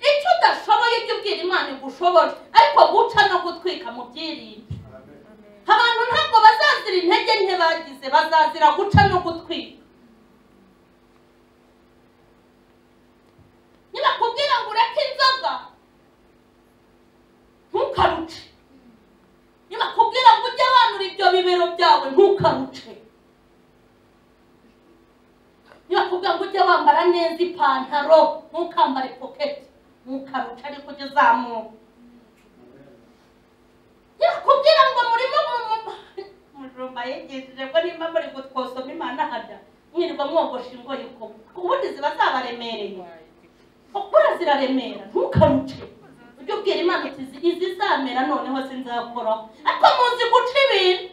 Icyo udashoboye ujye ubwira Imana igushobore, ariko guca no gutwika mu byirinde. Abantu ntabwo bazazira intege nke bagize, bazazira guca no gutwika. Nibakubwira ngo ureke inzoga ntukaruce, nibakubwira ngo ujye wanura ibyo bibero byawe ntukaruce, nibakubwira ngo ujye wambara neza ipantaro ntukambare poketi ntukaruce, ariko ujye uzamuka. Nibakubwira ngo murimo mujumba yigishije ko nimba muri gutwosoma Imana harya mwirirwa mwogosha ingoyi ubundi ziba zabaremereye, ukura ziraremera, ntukaruce. Ujye ubwira Imana uti izizamera noneho sinzakoraho, ariko muzi guca ibintu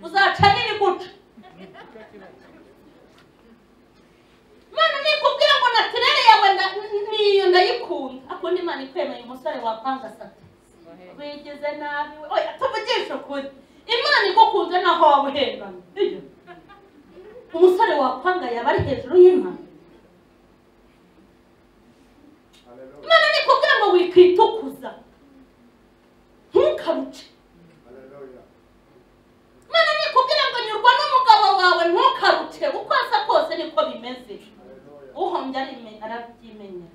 uzaca n'ibiguca. Imana nikubwira ngo natirere yawe niyo ndayikunda, ariko Imana ikwemeye umusore wakwanga sati wigize nabi we. Oya tuvugishe ukuri, Imana igukunze naho waba uhengamye. Umusore wakwanga yaba ari hejuru y'Imana. Imana nikubwira ngo wikwitukuza ntukaruce. Imana nikubwira ngo nyurwa n'umugabo wawe ntukaruce, uko asa kose niko bimeze, uhombye arabyimenya.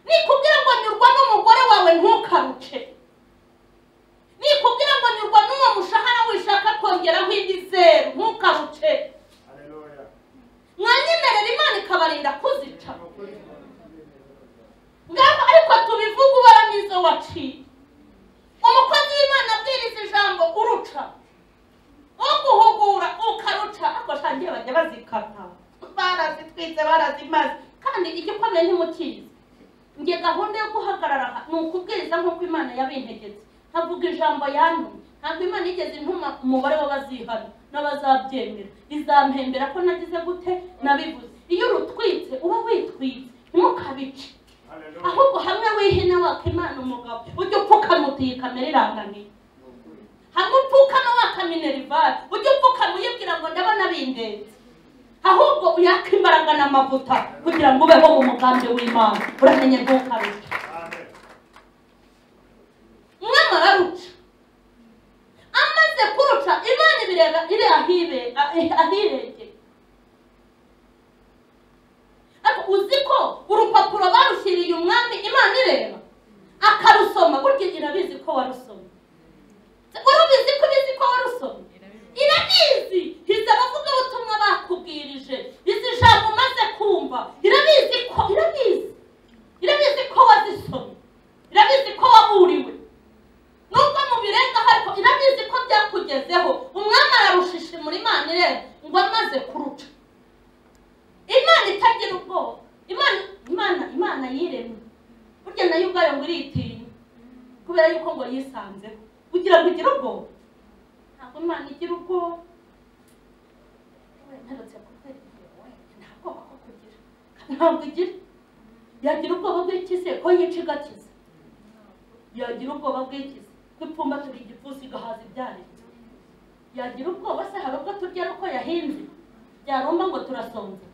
Nikubwira ngo nyurwa n'umugore wawe ntukaruce, nikubwira ngo nyurwa n'uwo mushahara wishaka kongeraho indi zeru ntukaruce. Mwanyemerera Imana ikabarinda kuzica. Ngaho ariko tubivuga ubara n'izo waciye. Umukozi w'Imana abwiriza ijambo uruca, uguhugura ukaruca, ariko shangiye bajya bazikata, barazitwitse barazimaze, kandi igikomeye ntimukizi. Nge gahunda yo guhagarara ni ukubwiriza nk'uko Imana yabintegetse, nkavuga ijambo yantumye. Ntabwo Imana igeze intuma umubare w'abazihana n'abazabyemera, izampembera ko nagize gute nabivuze. Iyo urutwitse uba witwitse, ntimukabice. Ahubwo hamwe wihina waka Imana umugabo ujye upfukama uti iyi kamera iranganiye, hamwe upfukama waka minerivare ujye upfukama uyibwira ngo ndabona bindenze, ahubwo uyaka imbaraga n'amavuta kugira ngo ubeho mu mugambi w'Imana. Uramenye ntukaruce. Umwami araruca, amaze kuruca Imana ibireba iri ahirengeye. Ariko uzi ko urupapuro barushyiriye umwami Imana ireba akarusoma, burya irabizi ko warusomye. Urubizi ko ubizi ko warusomye, irabizi. Hiza abavugabutumwa bakubwirije, izi jambo umaze kumva, irabizi ko irabizi, irabizi ko wazisomye, irabizi ko waburiwe, nubwo mubirengaho ariko irabizi ko byakugezeho. Umwami ararushishimura Imana ireba ngo amaze kuruca. Imana itagira ubwoba, Imana yiremye, burya nayo ubwayo ngo iritinya kubera yuko ngo yisanzeho. Kugira ngo igire ubwoba, ntabwo Imana igira ubwoba. Mperutse kukwereka nta bwoba ko kugira, ntabwo igira. Yagira ubwoba bw'ikize ko yica igakiza, yagira ubwoba bw'ikize ko ipfumbatura igipfunsi igahaza ibyaretse, yagira ubwoba se hari ubwo turya ari uko yahinze byarumba ngo turasonza,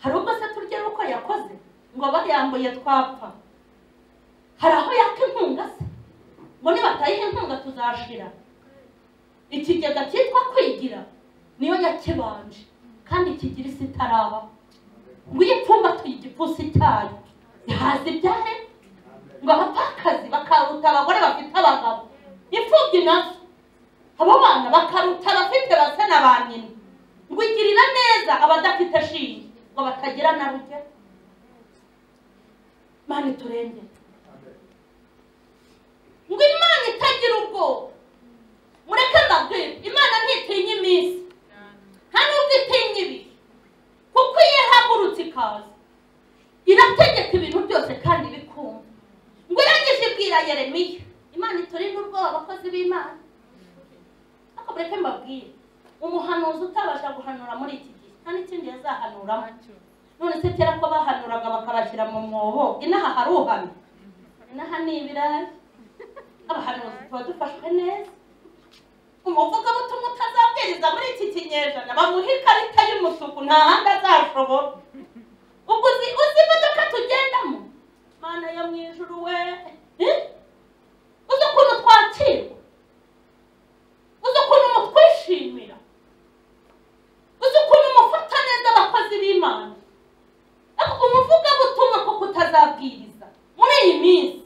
hari ubwo se turya ari uko yakoze ngo bayambuye twapfa, hari aho yaka inkunga se ngo nibatayiha inkunga tuzashira. Ikigega cyitwa kwigira niyo yakibanje kandi kigira isi itaraba, ngo iyo ipfumbatuye igipfunsi cyayo ihaza ibyare, ngo abapfakazi bakaruta abagore bafite abagabo, imfubyi nazo abo bana bakaruta abafite base na ba nyina, ngo igirira neza abadafite shinge ngo batagira na rugero. Imana iturengere. Ngo Imana itagira ubwoba, mureke mbabwire, Imana ntitinya iminsi, nta nubwo itinya ibihe, kuko iyo ihagurutse ikaza irategeka ibintu byose kandi bikumva. Ngo irangije ibwira Yeremiya, Imana iturinde ubwoba abakozi b'Imana. Ariko mureke mbabwire, umuhanuzi utabasha guhanura muri iki gihe nta n'ikindi yazahanuramo. None se kera ko bahanuraga bakabashyira mu mwobo, inaha haruhana, inaha ni ibirayi. Abahanuzi tuba dufashwe neza. Umuvugabutumwa utazabwiriza muri iki kinyejana bamuha ikarita y'umusuku, nta handi azashobora. Ubwo uzi imodoka tugendamo, Mana yo mu ijuru we, uzi ukuntu twakirwa, uzi ukuntu mutwishimira, uzi ukuntu mufata neza abakozi b'Imana. Umuvugabutumwa kuko utazabwiriza muri iyi minsi.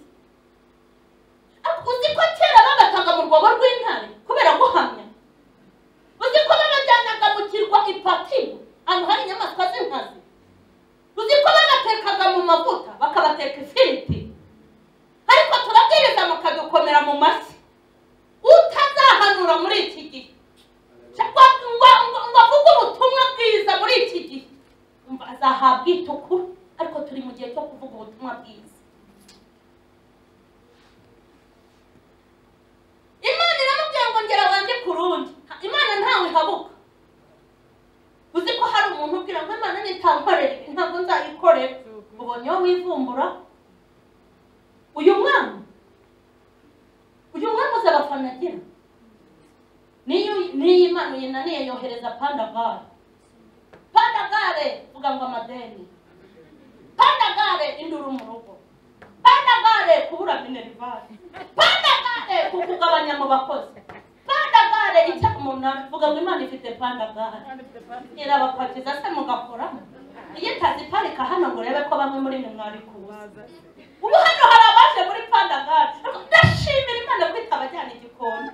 Uzi ko kera babataga mu rwobo rw'intare kubera guhamya. Uzi ko babajyanaga mu kirwa Ipatimo, ahantu hari inyamaswa z'inkazi. Uzi ko babatekaga mu mavuta bakabateka ifiriti. Ariko turabwiriza mukadukomera mu mashyi. Utazahanura muri iki gihe ngo avuge ubutumwa bwiza muri iki gihe, umva azahabwa itukura. Ariko turi mu gihe cyo kuvuga ubutumwa bwiza. Imana iramubwira ngo ngera wanjye ku rundi. Imana ntawe ihabuka. Uzi ko hari umuntu ubwira ngo Imana nitankorera ibi ntabwo nzayikorera. Ubonye uwo wivumbura? Uyu mwana uzi abafana agira. Niyo Imana uyinaniye yohereza pandagare. Pandagare vuga ngo amadeni. Pandagare induru mu rugo. Pandagare kubura minerivare. Pandagare kukugabanya mu bakozi. Pandagare icyamunara vuga ngo Imana ifite pandagare. Irabapakiza se mugakoramo. Iyo itaziparika hano ngo urebe ko bamwe muri mwe mwari kuza. Ubu hano hari abaje muri pandagare. Ndashimira Imana ko itabajyana igikoni.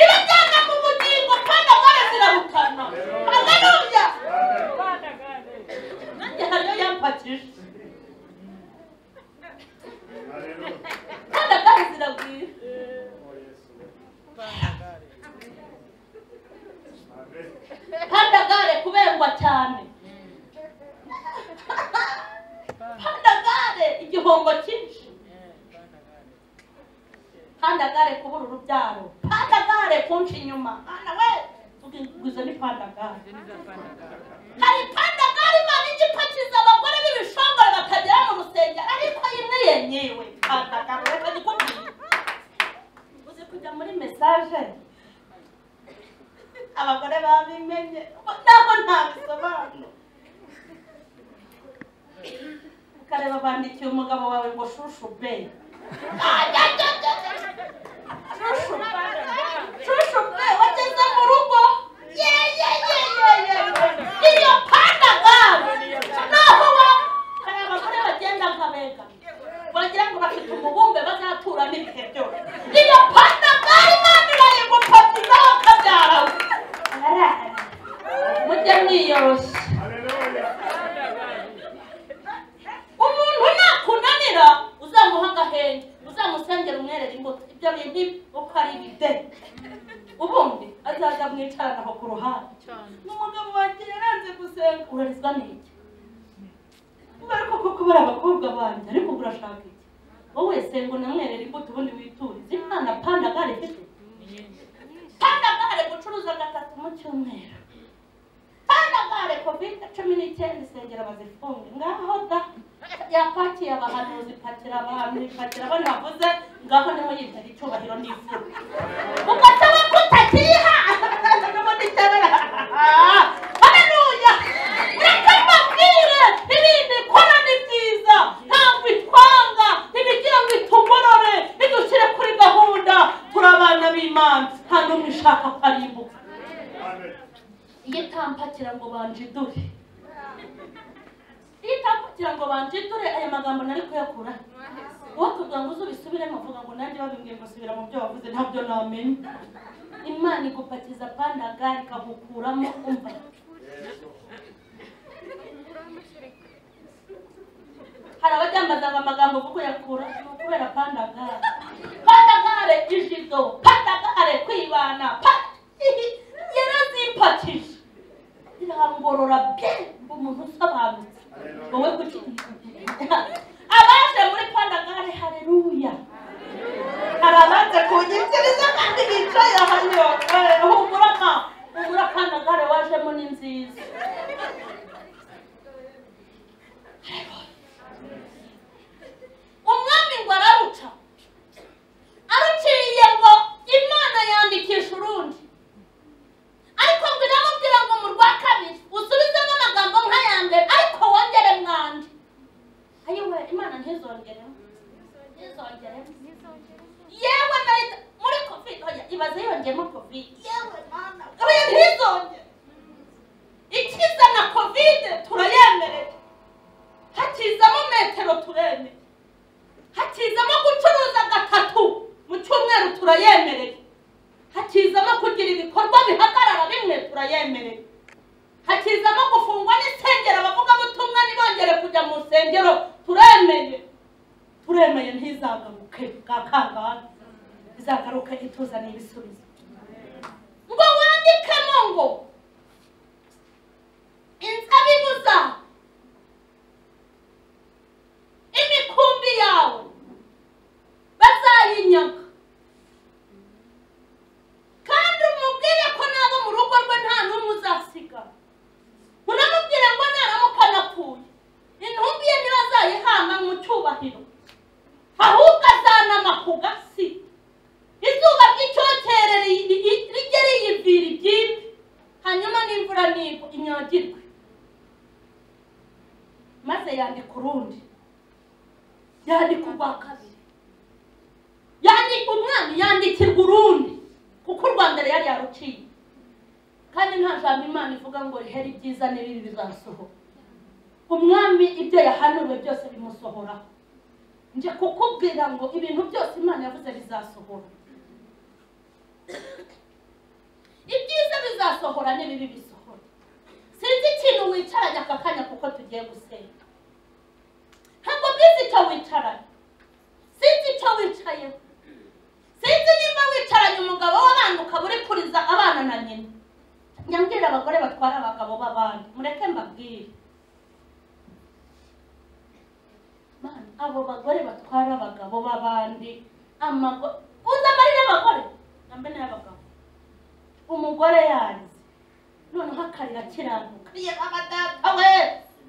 Ibajyana mu bugingo, pandagare zirarukana. Haleluya. Nanjye hariyo yampakije. Pandagare ziragwira. Pandagare kubengwa cyane. Pandagare igihombo cyinshi. Pandagare kubura urubyaro. Pandagare kunca inyuma. Ana we ugize ni pandagare. Hari pandagare Imana ijya ipakiza abagore b'ibishongore bakagera mu rusengero, ariko imwe yenyewe pandagare reka nikubwire. Uzi kujya muri message abagore babimenye naho ntabisobanura. Ukareba bandikiye umugabo wawe ngo shushu be. Shushu shushu be wageze mu rugo. Ye ye ye ye. Iyo pandagare naho hari abagore bagenda nk'abega wagira ngo bafite umubumbe bazatura n'ibihe byose. Iyo pandagare Imana irayigupakiza ukabyara. Mujye mwiyoroshya. Umuntu nakunanira uzamuha agahenge, uzamusengera umwerera imbuto. Ibyo bintu uko ari bide, ubundi azaza mwicarana aho ku ruhande. N'umugabo wanjye yaranze gusenga, urarizwa n'iki? Ariko koko bari abakobwa banjye, ariko urashaka iki? Wowe senga unamwerera imbuto ubundi witurize. Imana pandagare ifite. Pandagare gucuruza gatatu mu cyumweru. Pandagare COVID-19 isengera bazifunge. Ngaho da yapakiye abahanuzi, ipakira abantu, ipakira abana bavuze, ngaho niho yitera icyubahiro n'ifuru. Ugasaba ko utakiha. N'ubundi iterera. Haleluya. Reka mbabwire ibintu ikora ni byiza, ntabwo itwanga, ntibigira ngo itugorore, idushyire kuri gahunda. Turi abana b'Imana, nta n'umwe ushaka ko arimbuka. Iyo itampakira ngo banjidure, iyo itampakira ngo banjidure, aya magambo nari kuyakura. Wowe kugira ngo uzubisubiremo uvuga ngo nanjye babimbwiye ngo subira mu byo wavuze ntabyo namenye. Imana igupakiza pandagare ikagukuramo umva. Hari abajyambazaga amagambo kuko yakura ni ukubera pandagare. Pandagare ijido, pandagare kwibana, yarazimpakije. Irangorora bye umuntu usobanutse. Wowe kuki abaje muri pandagare, haleluya. Hari abanze kunyikiriza kandi bicaye hano. Humura ma, humura pandagare wajemo ni nziza. ntizongeremo, ntizongeremo. Yewe nayo muri covid, oya ibaze yongeyemo covid, yewe mana, oya ntizongere. Ikiza na covid turayemereye, hakizamo metero turemeye, hakizamo gucuruza gatatu mu cyumweru turayemereye, hakizamo kugira ibikorwa bihagarara bimwe turayemereye, hakizamo gufungwa n'insengero abavugabutumwa ntibongere kujya mu nsengero turemeye. Turemeye ntizagaruke bwa kangahe, izagaruke ituzaniye ibisubizo. Ngo wandikemo ngo inzabibu zawe, imikumbi yawe bazayinyaga, kandi umubwire ko nabo mu rugo rwe nta n'umwe uzasigara. Unamubwire ngo naramuka anapfuye intumbi ye ntibazayihamba mu cyubahiro, ahubwo azanama ku gasi, izuba ry'icyokere rijye riyivira ibyimbi, hanyuma n'imvura nigwa inyagirwe. Maze yandika urundi, yandika urwa kabiri, yandika umwami yandikirwa urundi, kuko urwa mbere yari yaruciye. Kandi nta jambo Imana ivuga ngo rihere ibyiza n'ibibi bizasohoka. Umwami ibyo yahanuwe byose bimusohoraho. Nje kukubwira ngo ibintu byose Imana yavuze bizasohora, ibyiza bizasohora n'ibibi bisohora. Sinzi ikintu wicaranye aka kanya kuko tugiye gusenga, ntabwo mbizi icyo wicaranye, sinzi icyo wicayeho, sinzi nimba wicaranye umugabo w'abana ukaba uri kuriza abana na nyina. Nyambwira abagore batwara abagabo b'abandi, mureke mbabwire, abo bagore batwara abagabo b'abandi, uzi amarira y'abagore nambe n'ay'abagabo. Umugore yarize noneho akarira akiranuka, yaba data we,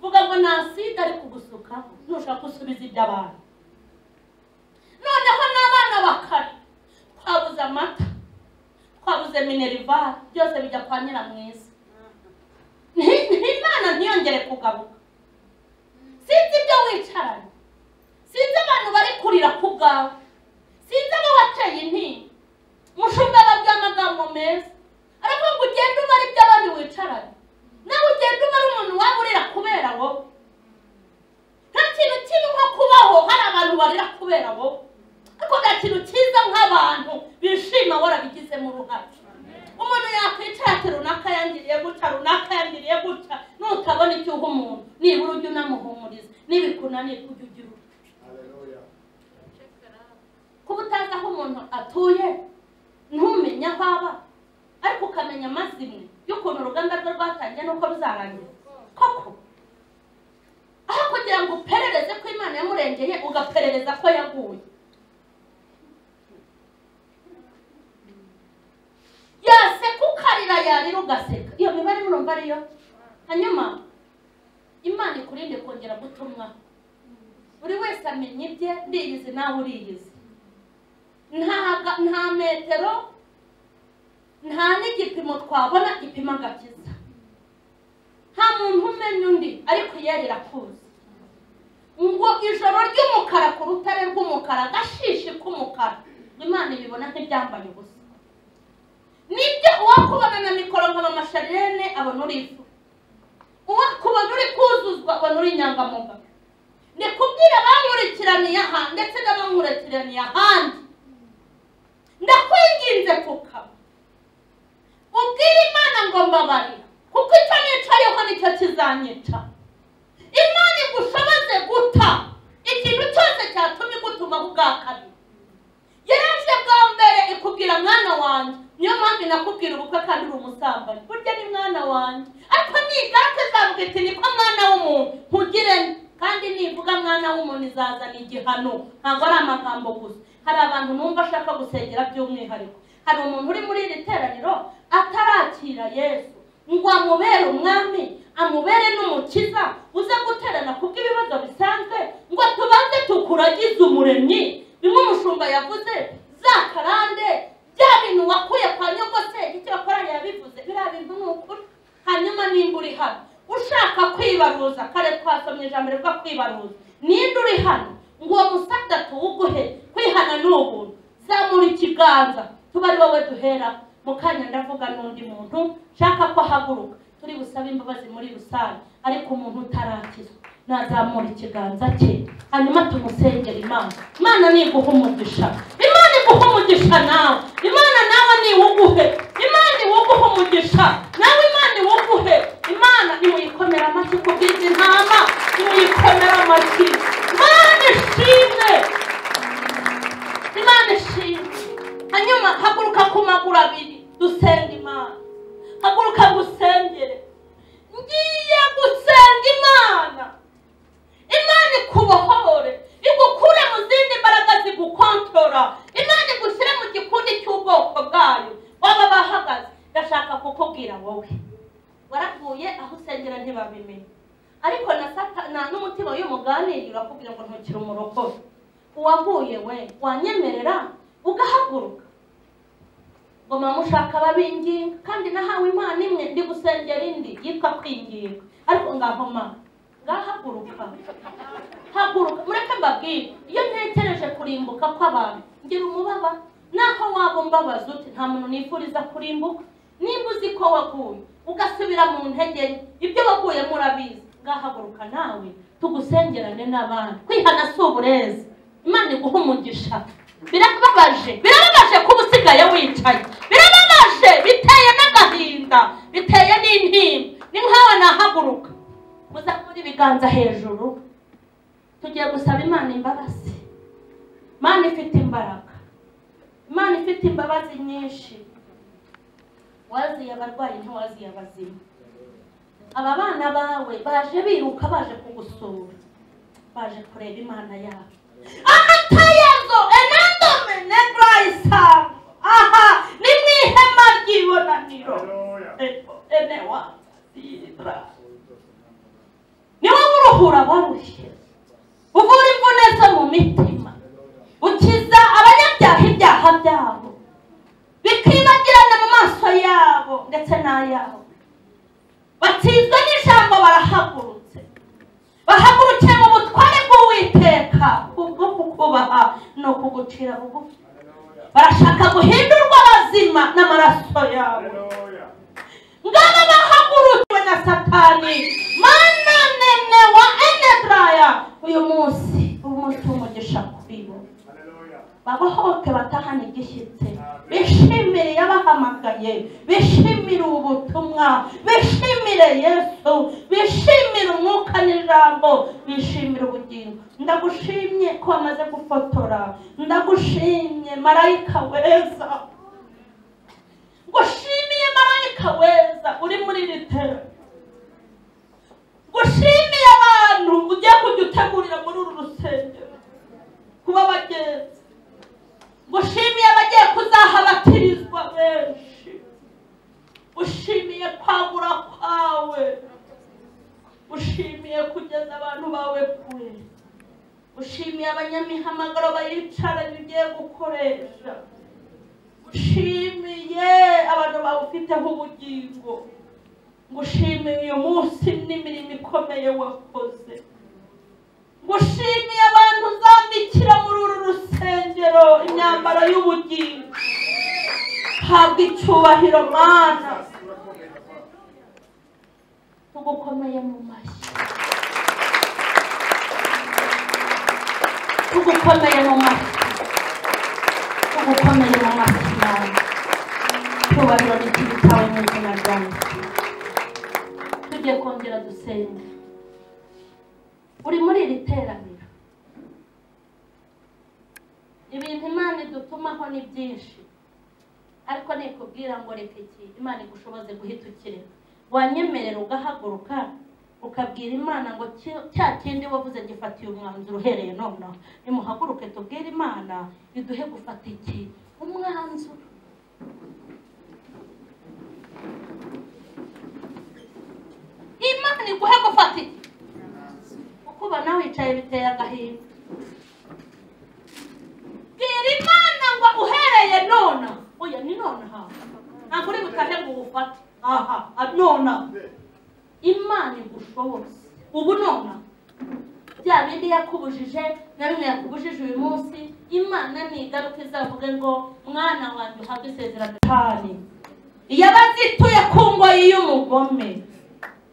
vuga ngo nta sida ari kugusukaho nushaka gusubiza iby'abantu. Noneho n'abana bakari, twabuze amata, twabuze minerval, byose bijya kwa nyiramwiza. Imana ntiyongere kugaruka. Sinzi ibyo wicaranye, sinzi abantu bari kurira ku bwawe, sinzi abo wateye intimba. Mushumba ababwiye amagambo meza, aravuga ngo ugende ubara iby'abandi wicaranye, nawe ugende ubara umuntu waba urira kubera wowe. Nta kintu kibi nko kubaho hari abantu barira kubera wowe, ariko nta kintu cyiza nk'abantu bishima warabigizemo uruhare. Umuntu yakwicara ati runaka yangiriye gutya, runaka yangiriye gutya, nutabona icyo uha umuntu nibura ujye unamuhumuriza, nibikunanira ujye ugira utyo. Kuba utazi aho umuntu atuye ntumenye aho aba, ariko ukamenya amazimwe y'ukuntu uruganda rwe rwatangiye n'uko ruzarangira koko. Aho kugira ngo uperereze ko Imana yamurengeye, ugaperereza ko yaguye. Yaseka ukarira, yarira ugaseka. Iyo mibare murumva ariyo. Hanyuma Imana ikurinde kongera gutumwa. Buri wese amenya ibye, ndiyizi nawe uriyizi. Nta metero, nta n'igipimo twabona gipima agakiza. Nta muntu umenya undi, ariko yerera kuzi. Ngo ijoro ry'umukara ku rutare rw'umukara, agashishi k'umukara, Imana ibibona nk'ibyambaye ubusa. Nibyo uwakubona na mikoro nka mama Charlene abona uri ifu, uwakubona uri kuzuzwa abona uri inyangamugayo. Ni kubwira abankurikiraniye aha ndetse n'abankurikiraniye ahandi, ndakwinginze pfukama ubwire Imana ngo mbabarira, kuko icyo nicayeho nicyo kizanyica. Imana igushoboze guta ikintu cyose cyatuma igutumaho ubwa kabiri. Yaraje bwa mbere ikubwira mwana wanjye, niyo mpamvu inakubwira ubukwe kandi uri umusambanyi, burya ni mwana wanjye. Ariko nigaruka izavuga iti niko mwana w'umuntu nkugire, kandi nivuga mwana w'umuntu izazana igihano. Ntabwo ari amagambo gusa. Hari abantu numva ashaka gusengera by'umwihariko. Hari umuntu uri muri iri teraniro atarakira Yesu ngo amubere umwami, amubere n'umukiza, uze guterana kubw'ibibazo bisanzwe ngo tubanze tukuragize umuremyi. Bimwe umushumba yavuze za karande, bya bintu wakuye kwa nyogosenge, icyo bakora yabivuze, biriya bintu ni ukuri. Hanyuma nimba uri hano ushaka kwibaruza, kare twasomye ijambo rivuga kwibaruza, ninde uri hano Ngo uwo musada tuwuguhe. Kwihana ni ubuntu. Zamura ikiganza tuba ari wowe duhera. Mu kanya ndavuga n'undi muntu nshaka ko ahaguruka, turi busabe imbabazi muri rusange, ariko umuntu utarakizwa nazamura ikiganza cye hanyuma tumusengera Imana. Imana niguha umugisha, Imana iguha umugisha nawe, Imana nawe niwuguhe, Imana iwuguhe umugisha nawe, Imana iwuguhe. Imana nimuyikomera amashyi kubw'izi ntama, nimuyikomera amashyi. Imana ishimwe, Imana ishimwe. Hanyuma haguruka ku maguru abiri dusenga Imana. Haguruka gusengere. Ngiye gusenga Imana. Imana ikubohore, igukure mu zindi mbaraga zigukontorora. Imana igushyire mu gikundi cy'ubwoko bwayo. Waba bahagaze, ndashaka kukubwira wowe waraguye aho usengera ntibabimenye, ariko na Satana n'umutima w'umuganirira urakubwira ngo ntukire umurokore. Uwaguye we wanyemerera ugahaguruka ngo mama ushaka babinginga, kandi nahawe Imana imwe ndi gusengera indi yitwa kwinginga, ariko ngaho ma ngahaguruka, haguruka. Mureke mbabwire, iyo ntekereje kurimbuka kw'abantu ngira umubaba. Naho waba umbabaza uti nta muntu nifuriza kurimbuka, nimba uzi ko waguye ugasubira mu ntege nke, ibyo waguyemo urabizi, ngahaguruka nawe tugusengerane n'abandi. Kwihana si uburezi. Imana iguha umugisha. Birababaje, birababaje kuba usigaye wicaye, birababaje, biteye n'agahinda, biteye n'intimba. Ni nkawe nahaguruka. Muzamure ibiganza hejuru, tugiye gusaba Imana imbabazi. Imana ifite imbaraga, Imana ifite imbabazi nyinshi. Waziye abarwayi ntiwaziye abazima. Aba bana bawe baje biruka, baje kugusura, baje kureba Imana yawe. Amatayazo enandome negraisa. Aha ni mu ihema ry'ibonaniro. Enewa sidra. Ni wowe uruhura abarushye, uvura imvune zo mu mitima, ukiza abanyabyaha ibyaha byabo bikibagirana mu maso yabo ndetse n'ayabo. Batsinzwe n'ijambo barahagurutse, bahagurukiye mu butware bw'Uwiteka kubwo kukubaha no kugucira bugufi. Barashaka guhindurwa abazima n'amaraso yawe. Ngaba bahagurutswe na Satani. Mana nene wa enedraya, uyu munsi umunsi w'umugisha kuri bo. Babohoke batahane igishyitsi, bishimire yabahamagaye, bishimire ubutumwa, bishimire Yesu, bishimire umwuka n'ijambo, bishimire ubugingo. Ndagushimye ko wamaze gufotora, ndagushimye marayika weza, ngushimiye marayika weza uri muri iri teraniro, ngushimiye abantu ugiye kujya utegurira muri uru rusengero kuba bagenzi, ngushimiye abagiye kuzahabatirizwa benshi, ushimiye kwagura kwawe, ushimiye kugeza abantu bawe kure, ushimiye abanyamihamagaro bayicaranye ugiye gukoresha, ushimiye abantu bawe ufiteho ubugingo, ngushimiye uyu munsi n'imirimo ikomeye wakoze, ngushimiye abantu uzambikira muri uru rusengero imyambaro y'ubugingo. Habwa icyubahiro Mana, tugukomeye mu mashyi, tugukomeye mu mashyi, tugukomeye mu mashyi yawe. Icyubahiro ni ikibi cyawe mu izina rya Yesu. Tugiye kongera dusenga. Uri muri iri teraniro, ibintu Imana idutumaho ni byinshi, ariko nikubwira ngo reka iki, Imana igushoboze guhita ukireka. Wanyemerera ugahaguruka ukabwira Imana ngo cya kindi wavuze gifatiye umwanzuro uhereye nonaha. Nimuhaguruke tubwire Imana iduhe gufata iki umwanzuro. Imana iguhe gufata iki. Kuba nawe wicaye biteye agahinda. Bwira Imana ngo uhereye nona, oya ni nonaha, ntabwo uri butahe ngo uwufate aha nona. Imana igushoboze ubu nona Bya bindi yakubujije na bimwe yakubujije uyu munsi, Imana nigaruka izavuge ngo mwana wanjye uhabwe isezerano cyane. Iyo abazituye ku ngoyi y'umugome,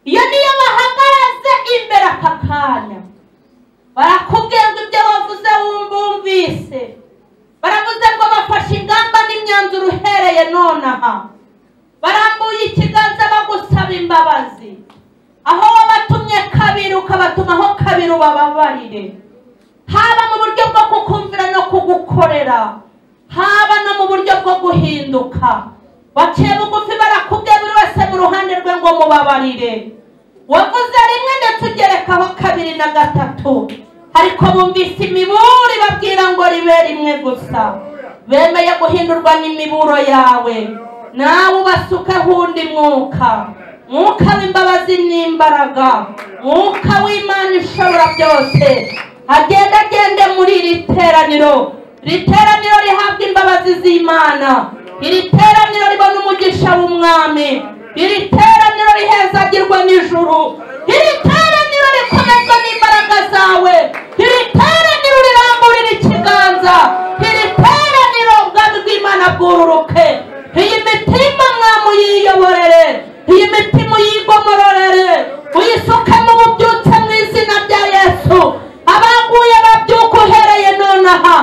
iyo niyo bahagaze imbere aka kanya, barakubwiye ngo ibyo wavuze wumvise, baravuze ngo bafashe ingamba n'imyanzuro uhereye nonaha, barambuye ikiganza bagusaba imbabazi. Aho wabatumye kabiri ukabatumaho kabiri ubababarire, haba mu buryo bwo kukumvira no kugukorera, haba no mu buryo bwo guhinduka. Baciye bugufi barakubwiye buri wese mu ruhande rwe ngo mubabarire. Wavuze rimwe ndetse ugerekaho kabiri na gatatu, ariko bumvise imiburo ibabwira ngo ribe rimwe gusa. Bemeye guhindurwa n'imiburo yawe, nawe ubasukeho undi mwuka, mwuka w'imbabazi n'imbaraga, mwuka w'Imana ishobora byose. Agenda agende muri iri teraniro, iri teraniro rihabwa imbabazi z'Imana, iri teraniro ribona umugisha w'Umwami, iri teraniro rihezagirwa n'ijuru, iri teraniro rikomezwa n'imbaraga zawe, iri teraniro riramburira ikiganza, iri teraniro ubwami bw'Imana bwururuke. Iyi mitima Mwami uyiyoborere, iyi mitima uyigomororere, uyisuke mu bubyutse mu izina rya Yesu. Abaguye babyuka uhereye nonaha,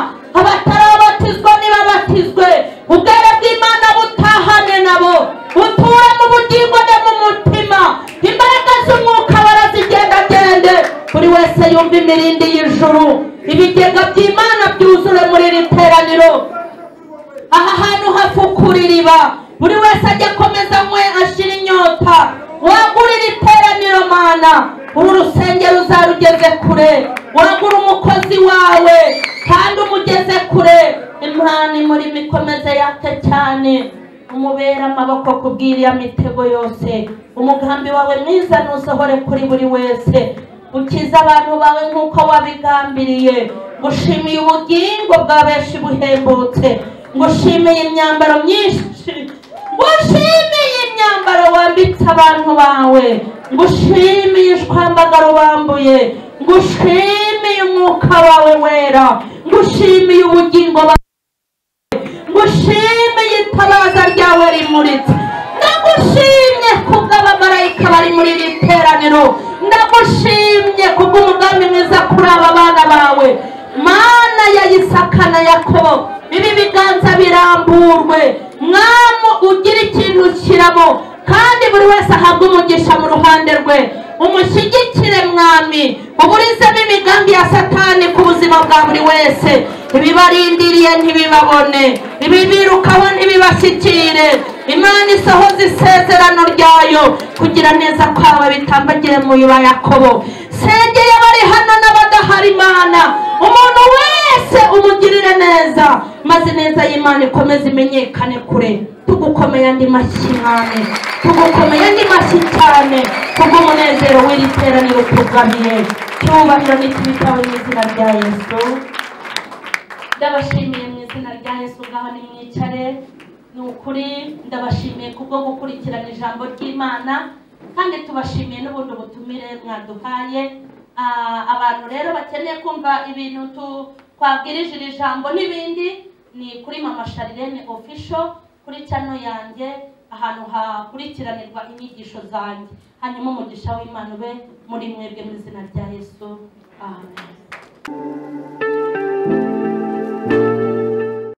abatarabatizwa nibabatizwe, ubwere bw'Imana butahane nabo, buture mu bugingo no mu mutima. Imbaraga z'umwuka barazigendagende, buri wese yumva imirindi y'ijuru, ibigega by'Imana byuzure muri iri teraniro. Aha hantu hafukura iriba, buri wese ajya akomeza anywe ashira inyota. Wagurira iteraniro Mana, uru rusengero uzarugeze kure, wagura umukozi wawe kandi umugeze kure. Imana imurimo ikomeze yake cyane, umubera amaboko kubw'iriya mitego yose. Umugambi wawe mwiza nusohore kuri buri wese, ukize abantu bawe nk'uko wabigambiriye. Ngushimiye ubugingo bwa benshi buhembutse, ngushimiye imyambaro myinshi, ngushimiye imyambaro wambitse abantu bawe, ngushimiye ishwambagaro wambuye, ngushimiye umwuka wawe wera, ngushimiye ubugingo bawe, ngushimiye itabaza ryawe rimuritse. Ndagushimye kubw'abamarayika bari muri iri teraniro, ndagushimye kubw'umugambi mwiza kuri aba bana bawe. Mana ya Isaka na Yakobo, ibi biganza biramburwe, Mwami ugira ikintu ushyiramo, kandi buri wese ahabwe umugisha mu ruhande rwe. Umushyigikire Mwami, uburizemo imigambi ya Satani ku buzima bwa buri wese. Ibibarindiriye ntibibabone, ibibirukaho ntibibashyikire. Imana isohoze isezerano ryayo, kugira neza kwawe bitambagire mu ba Yakobo. Sengeye abari hano n'abadahari Imana, umuntu wese umugirire neza, maze neza y'Imana ikomeze imenyekane kure. Tugukomeye andi mashyi Mwami, tugukomeye andi mashyi cyane kubw'umunezero w'iri teraniro tugabiye. Cyubahiro n'ikibitawe mu izina rya Yesu. Ndabashimiye mu izina rya Yesu. Ngaho nimwicare. Ni ukuri ndabashimiye kubwo gukurikirana ijambo ry'Imana, kandi tubashimiye n'ubundi butumire mwaduhaye. Abantu rero bakeneye kumva ibintu twabwirije iri jambo n'ibindi, ni kuri Mama Charlene Official, kuri channel yanjye, ahantu hakurikiranirwa inyigisho zanjye. Hanyuma umugisha w'Imana ube muri mwebwe mu izina rya Yesu. Amen.